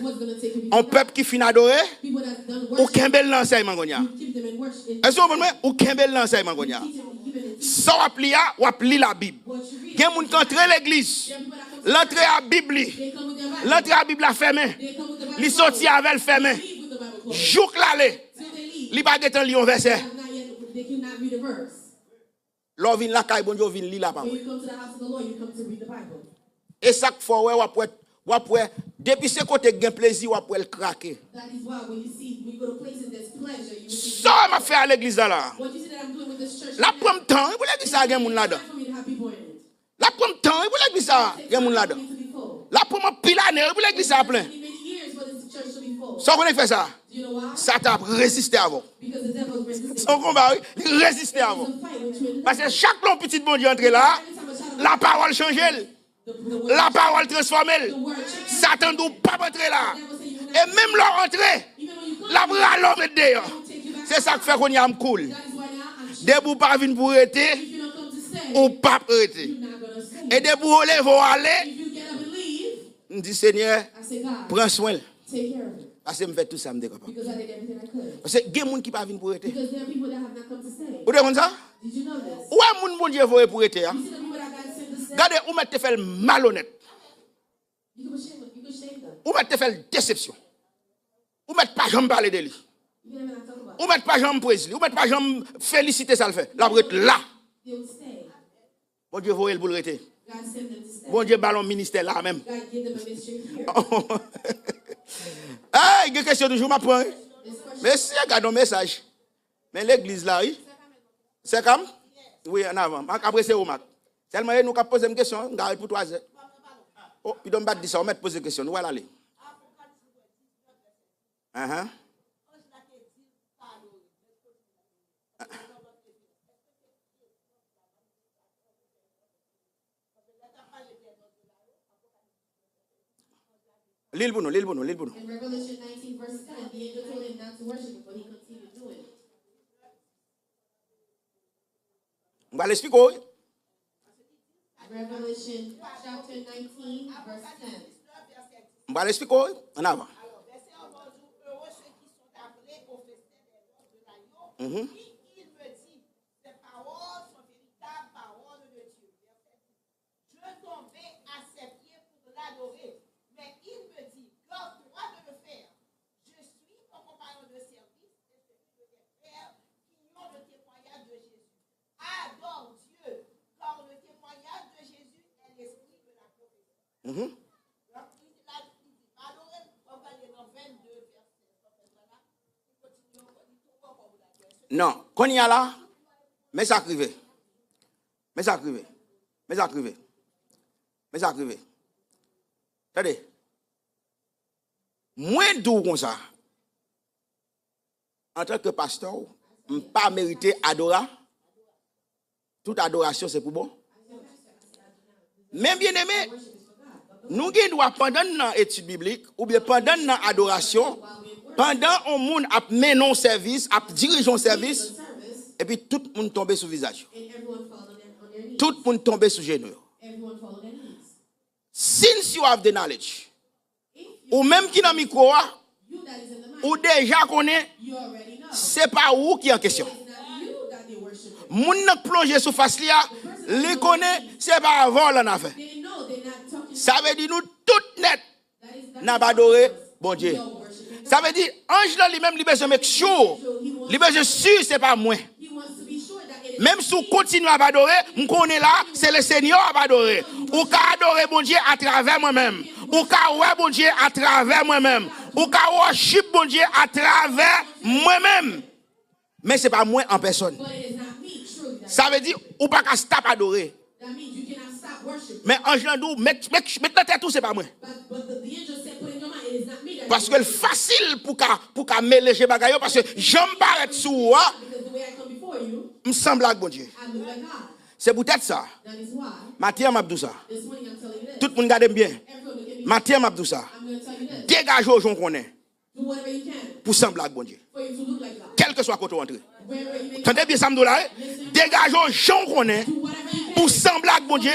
Yon pèp ki fin adore, ou kenbe l nan ansèyman kounye a. Èske w konprann mwen? Ou kenbe l nan ansèyman kounye a. Sa w ap li a, w ap li Labib. Gen moun k antre legliz, l antre a Bib li, l antre a Bib la fèmen, li soti avè l fèmen, jouk l ale, li pa gentan li yon vèsè. Lè w vin lakay Bondye, w vin li lapawòl. E sa k fè w wè, w ap wè, w ap wè, depi se kote k gen plezi, w ap wè l krake. Sa m ap fè a legliz la la, l ap pran m tan wi pou legliz sa a gen moun ladan. L ap pran m tan wi pou legliz sa a gen moun ladan. L ap pran m anpil ane wi pou legliz sa a plen. Sa w konnen k fè sa? Satan ap reziste avè w. Se yon konba wi, li reziste avè w. Paske chak lè yon pitit Bondye antre la, lapawòl chanje l. Lapawòl transfòme l. Satan di w p ap antre la. E menm lè w antre, l ap rale w met deyò. Se sa k fè kounye a m cool. Depi w pa vin pou rete, ou p ap rete. E depi w leve w ale, m di, Senyè, pran swen l. Paske m fè tout sa m te kapab. Paske gen moun ki pa vin pou rete. Ou te konn sa? Ou wè moun Bondye voye pou rete a? Gade, ou mèt te fè l malonèt. Ou mèt te fè l desepsyon. Ou mèt pa janm pale de li. Ou mèt pa janm prez li. Ou mèt pa janm felisite sa l fè. L ap ret la. Bondye voye l pou l rete. Bondye ba l yon ministè la menm. Ay, gen kesyon toujou, m ap pran wi. Mesye, gade yon mesaj. Men legliz la wi. Sè Kam? Wi, ann avan. M ap apresye ou, Mak. Sèlman e nou k ap poze m kesyon, m ka ret pou twazè. O, pito m pa t di sa, ou mèt poze kesyon, nou pral ale. Ahan. Li l pou nou, li l pou nou, li l pou nou. In Revelation nineteen, verse ten, the angel told him not to worship it, but he continued doing it. M pral eksplike w, wi. Revelation chapter nineteen, verse ten. M pral eksplike w, wi. Ann avan. Mhm. Je tombai à ses pieds pour l'adorer, mais il me dit, garde-toi de le faire. Je suis ton compagnon de service et celui de tes frères qui ont le témoignage de Jésus. Adore Dieu, car le témoignage de Jésus est l'esprit de la prophétie. Mhm. Non, kounye a la, men sa k rive. Men sa k rive. Men sa k rive. Men sa k rive. Tande. Mwen di w konsa, antanke pastè w, m pa merite adora. Tout adorasyon se pou bon. Men byeneme, nou gen dwa pandan n nan etid biblik, oubyen pandan n nan adorasyon, pandan yon moun ap mennen yon sèvis, ap dirije yon sèvis, epi tout moun tonbe sou vizaj yo. Tout moun tonbe sou jenou yo. Since you have the knowledge, ou menm ki nan mikwo a, ou deja konnen se pa ou ki an kesyon. Moun nan k plonje sou fas li a, li konnen se pa avè w l annafè. Sa vle di nou tout nèt n ap adore Bondye. Sa vle di anj lan li menm li bezwen make sure, li bezwen si se pa mwen. Menm si w kontinye ap adore, m konnen la, se Lesenyè w ap adore. Ou ka adore Bondye atravè mwen menm. Ou ka wè Bondye atravè mwen menm. Ou ka worship Bondye atravè mwen menm. Men se pa mwen an pèsòn. Sa vle di, ou pa ka stop adore. Men anj lan di w, met, met, met nan tèt ou, se pa mwen. Paske l fasil pou ka, pou ka meleje bagay yo, paske jan m parèt sou ou a, m sanble ak Bondye. Se poutèt sa, maten an m ap di w sa. Tout moun gade m byen. Maten an m ap di w sa. Degaje w jan w konnen pou sanble ak Bondye. Kèlkeswa kote w antre. Tande byen sa m di w la, wi. Degaje w jan w konnen pou sanble ak Bondye,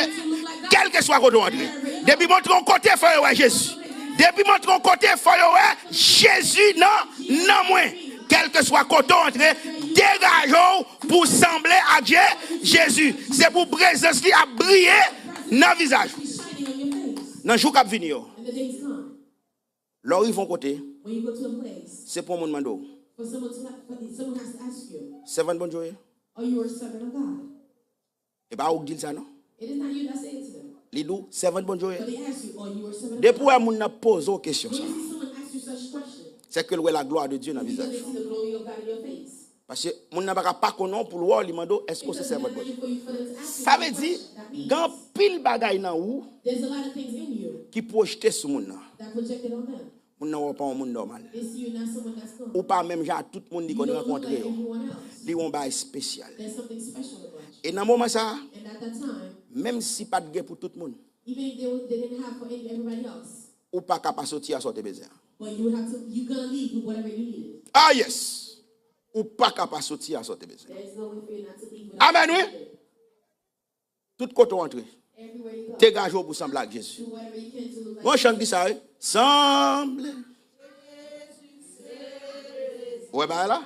kèlkeswa kote w antre. Depi m antre yon kote, fò yo wè Jezi. Depi m antre yon kote, fò yo wè Jezi nan, nan mwen. Kèlkeswa kote w antre, degaje w pou sanble ak Je-, Jezi. Se pou prezans li ap briye nan vizaj ou. Nan jou k ap vini yo. Lè w rive yon kote, se pou yon moun mande w, sèvant Bondye w ye? E pa ou k di l sa, non. Li di w, sèvant Bondye w ye? Depi w wè moun nan poze w kesyon sa, se ke l wè la gloire de Dieu nan vizaj ou. Paske moun nan pa ka pa konnen w pou l wè w, li mande w, èske w se sèvant Bondye? Sa vle di, gen anpil bagay nan ou ki pwojte sou moun nan. Moun nan wè w pa yon moun nòmal. Ou pa menm jan ak tout moun li konn rankontre yo. Li yon bagay espesyal. E nan moman sa a, menm si pa t gen pou tout moun, ou pa ka pa soti a sa w te bezwen an. Ah, yes! Ou pa ka pa soti a sa w te bezwen. Amèn, wi! Tout kote w antre, degaje w pou sanble ak Jezi. Gon chan ki sa, wi. Sanble. Ou wè bagay la?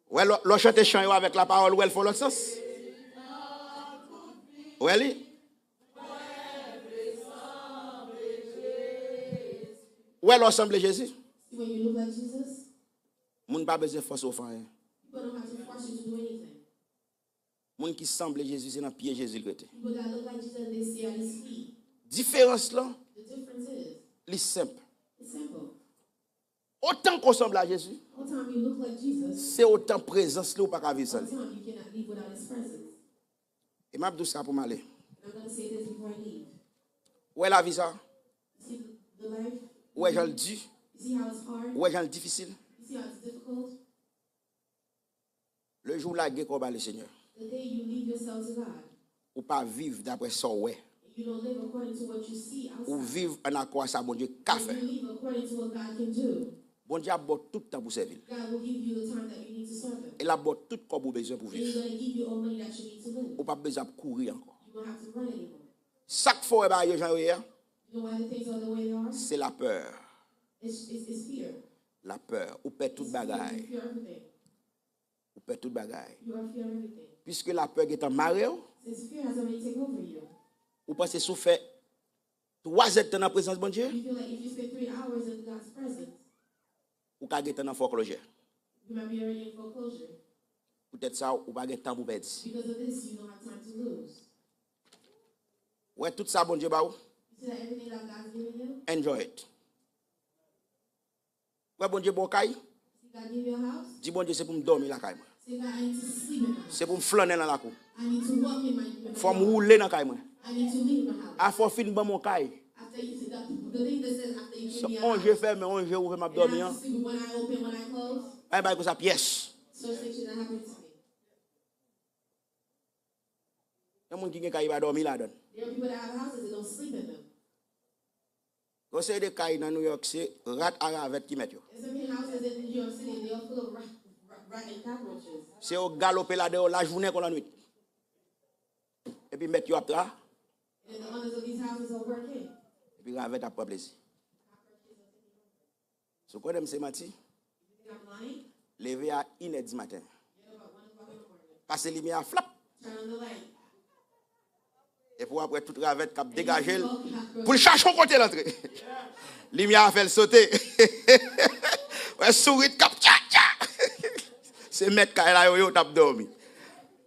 Ou wè, lè, lè w chante chan yo avèk lapawòl, ou wè l fè yon lòt sans. Ou wè li? Ou wè lè w sanble Jezi? Moun pa bezwen fòse w fè anyen. Moun ki sanble Jezi, se nan pye Jezi l rete. Diferans lan, li senp. Otan ke w sanble a Jezi, se otan prezans li ou pa ka viv san li. E m ap di w sa pou m ale. Ou wè lavi sa? Ou wè jan l di? Ou wè jan l difisil? Le jou w lage kò w ba Lesenyè, ou pa viv daprè sa w wè. You don't live according to what you see Ou outside. Viv an akò a sa Bondye ka When fè. You live according to what God can do. Bondye ap ba w tout tan pou sèvi l. God will give you the time that you need to serve Him. E l ap ba w tout kòb ou bezwen pou And He's viv. Going to give you all money that you need to live. Ou p ap bezwen ap kouri ankò. You won't have to run anymore. Sa k fè w wè bagay yo jan yo ye a, You know why the things are the way they are? Se lapè. It's, it's, it's fear. Lapè. Ou pè tout It's fear. You bagay. Fear everything. Ou pè tout bagay. You are fear everything. Piske lapè gentan mare w, Since fear has already taken over you, ou panse si w fè twa zèdtan nan prezans Bondye, you feel like if you spend three hours in God's presence, ou ka gentan nan foreclosure. You might be already in foreclosure. Poutèt sa, ou pa gen tan pou pèdi. Because of this, you don't have time to lose. Wè tout sa Bondye ba w, You see that everything that God's giving you? Enjoy it. Wè Bondye ba w kay, See God give you a house? Di Bondye se pou m dòmi lakay mwen. Say, God, I need to sleep in my house. Se pou m flannen nan lakou. I need to walk in my, in my Fò m yard. Woule nan kay mwen. I need to leave my house. A fò w fin ban m yon kay. After you see that, the thing that says after you give me a On house, je fèmen, on je ouvè m ap and dòmi I an. Have to sleep with one eye open, one eye closed. Ay bay konsa pyès. Such things should not happen to me. Gen moun ki gen kay pa dòmi ladan. There are people that have houses that don't sleep in them. Yon seri de kay nan New York se rat a ravèt ki mèt yo. There's so many houses in New York City, they are full of rat, rat, rat and cockroaches. Se yo galope ladan yo lajounen kon lannwit. Epi mèt yo ap tra. And the owners of these houses are working. Epi ravèt ap pran plezi. Si w konnen m se manti, You think I'm lying? Leve a inè di maten. Get up at one o'clock in the morning. Pase limyè a flap. Turn on the light. Epi w ap wè tout ravèt k ap And degaje you l see all cockroaches. Pou l chache yon kote l antre. Limyè a fè l sote. Wè sourit k ap tcha tcha. Se mèt kay la yo yo t ap dòmi.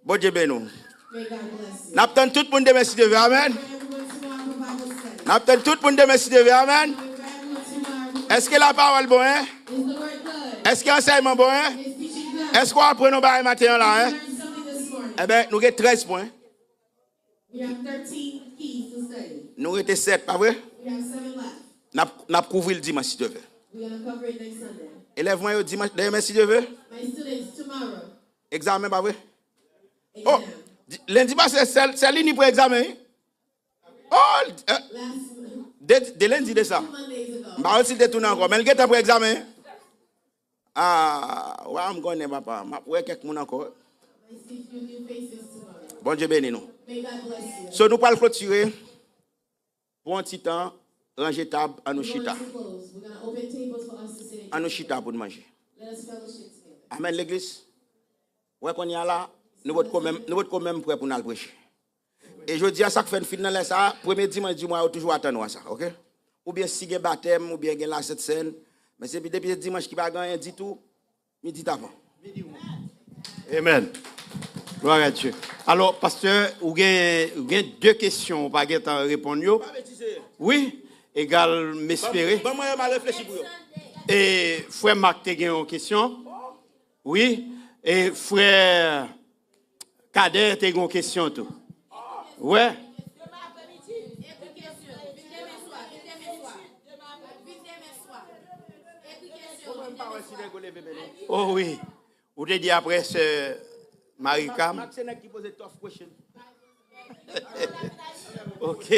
Bondye beni w. May God bless you. N ap tann tout moun demen si Dye vle. Amèn. Everyone tomorrow for Bible study. N ap tann tout moun demen si Dye vle. Amèn. Everyone tomorrow for Èske lapawòl bon, en? Is the word good? Èske ansèyman bon, en? Is teaching good? Èske w aprann yon bagay maten an la, en? Learn something this morning. Ebyen, nou gen trèz pwen. We have thirteen keys to study. Nou rete sèt, pa vre? We have seven left. N ap, n ap kouvri l dimanch si Dye vle. We're gonna cover it next Sunday. Elèv mwen yo dimanch, demen si Dye vle. My students, tomorrow, Egzamen, pa vre? Oh, exam. di- lendi pase, sèl, sèl Lini pran egzamen, wi. Oh, eh, Last month, de, de lendi de sa. Two Mondays ago. M pa wè si l te tounen ankò, men l gentan pran egzamen. Ah, wè, m konnen, papa. M ap wè kèk moun ankò. I see few new faces tomorrow. Bondye beni nou. May God bless you. So, nou pral klotire pou yon ti tan, ranje tab, an nou We're going chita. To close. We're gonna open tables for us to sit. An nou chita pou n manje. Let us fellowship together. Amèn, legliz. Wè kounye a la, nou potko menm, nou potko menm prè pou n al preche. E jodi a, sa k fè n fin nan lè sa a, premye dimanch di mwa yo toujou atann nou a sa, oke? Oubyen si gen batèm, oubyen gen lasent sèn, men se depi se dimanch ki pa gen anyen ditou, midi tapan. Amen. Gloire à Dieu. Alò, pastè, ou gen, ou gen de kesyon ou pa gentan reponn yo. Wi, egal, m espere. Ban mwen yo, m al reflechi pou yo. E frè Mak te gen yon kesyon. Wi, e frè Kadè te gen yon kesyon tou. Wè. Oh wi. Ou te di apre sè Marika. Mak se nèg ki poze tough question. Ok.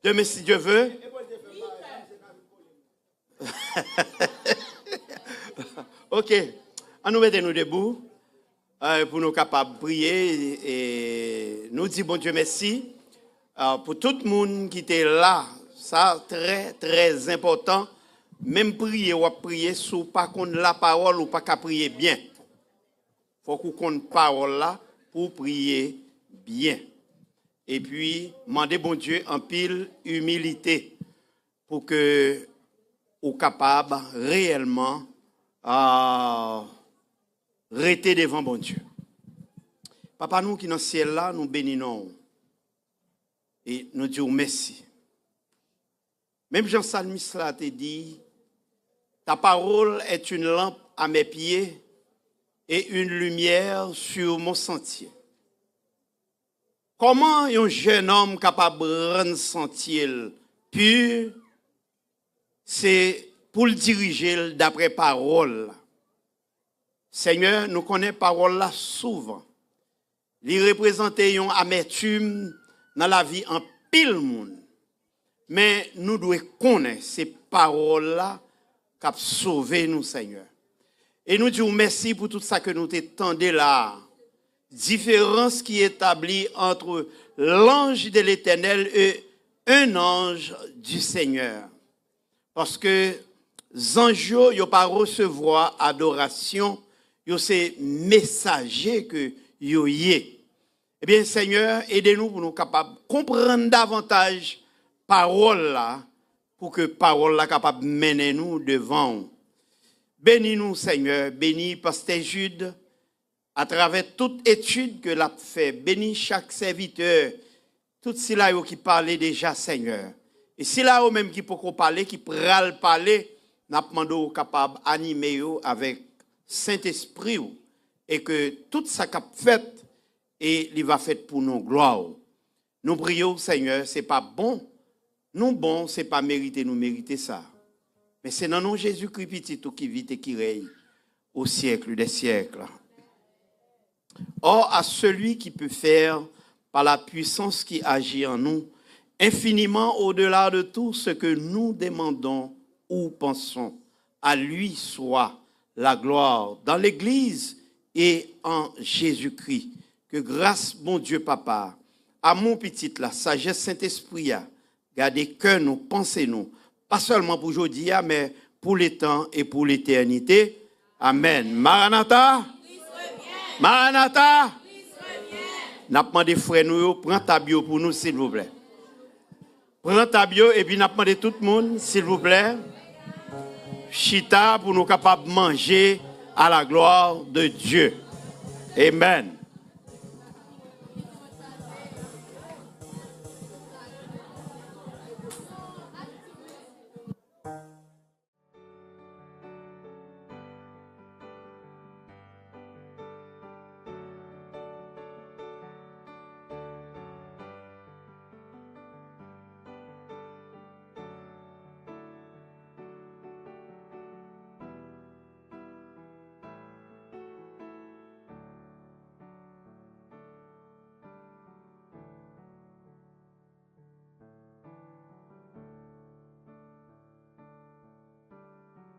Demen, si Dye ve. Ok. An nou mete nou debou, euh, pou nou kapab priye. E nou di Bondye mèsi, euh, pou tout moun ki te la. Sa trè, trè enpòtan. Menm priye w ap priye, si w pa konn lapawòl, ou pa ka priye byen. Fòk ou konn pawòl la pou w priye byen. Epi, mande Bondye anpil imilite pou ke ou kapab reyèlman, ah, rete devan Bondye. Papa nou ki nan syèl la, nou beni non w. E nou di w mèsi. Menm jan salmis la te di, ta parole est une lampe à mes pieds et une lumière sur mon sentier. Kòman yon jennonm kapab rann santye l pi? Se pou l dirije l daprè pawòl la. Senyè, nou konnen pawòl la souvan li reprezante yon amètim nan lavi anpil moun. Men nou dwe konnen se pawòl la k ap sove nou, Senyè. E nou di w mèsi pou tout sa ke nou te tande la a. Différence qui établit entre l'ange de l'Éternel et un ange du Seigneur. Paske zanj yo, yo pa resevwa adorasyon, yo se mesaje ke yo ye. Ebyen, Senyè, ede nou pou nou kapab konprann davantaj pawòl la, pou ke pawòl la kapab mennen nou devan w. Beni nou, Senyè, beni Pastè Jude, atravè tout etid ke l ap fè. Beni chak sèvitè, tout sila yo ki pale deja, Senyè. E sila yo menm ki poko pale, ki pral pale, n ap mande w kapab anime yo avèk Sentespri w, e ke tout sa k ap fèt, e li va fèt pou non glwa w. Nou priye w, Senyè, se pa bon nou bon, se pa merite nou merite sa. Men se nan non Jezikri, Pitit ou ki viv e ki rèy au siècle des siècles. Or, à celui qui peut faire, par la puissance qui agit en nous, infiniment au-delà de tout ce que nous demandons ou pensons, à lui soit la gloire dans l'Église et en Jésus-Christ. Ke gras Bondye Papa, amou Pitit la, sajès Sentespri a, gade kè nou, panse nou, pa sèlman pou jodi a, men pou letan e pou letènite. Amèn. Maranata! Maranata! N ap mande frè nou yo, pran tab yo pou nou, silvouplè. Pran tab yo, epi n ap mande tout moun, silvouplè, chita pou nou kapab manje à la gloire de Dieu. Amen.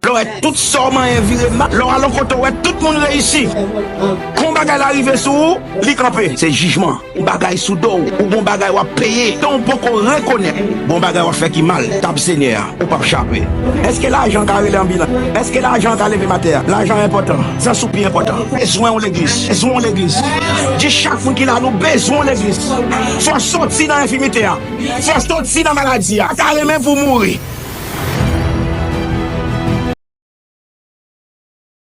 Lè w wè tout sa w manyen vire mal, lè w al yon kote w wè tout moun reyisi. Kon bagay la rive sou ou, li kanpe. Se jijman. Ou bagay sou do w, ou bon bagay w ap peye. Tan w poko rekonèt bon bagay w ap fè ki mal, tab Senyè a, ou p ap chape. Èske lajan ka rele anbilans? Èske lajan ka leve m atè a? Lajan enpòtan. Sans ou pi enpòtan. Bezwen yon legliz. Bezwen yon legliz. Di chak moun ki la, nou bezwen yon legliz. Fò soti nan enfimite a. Fò soti nan maladi a. Pa ta renmen pou mouri.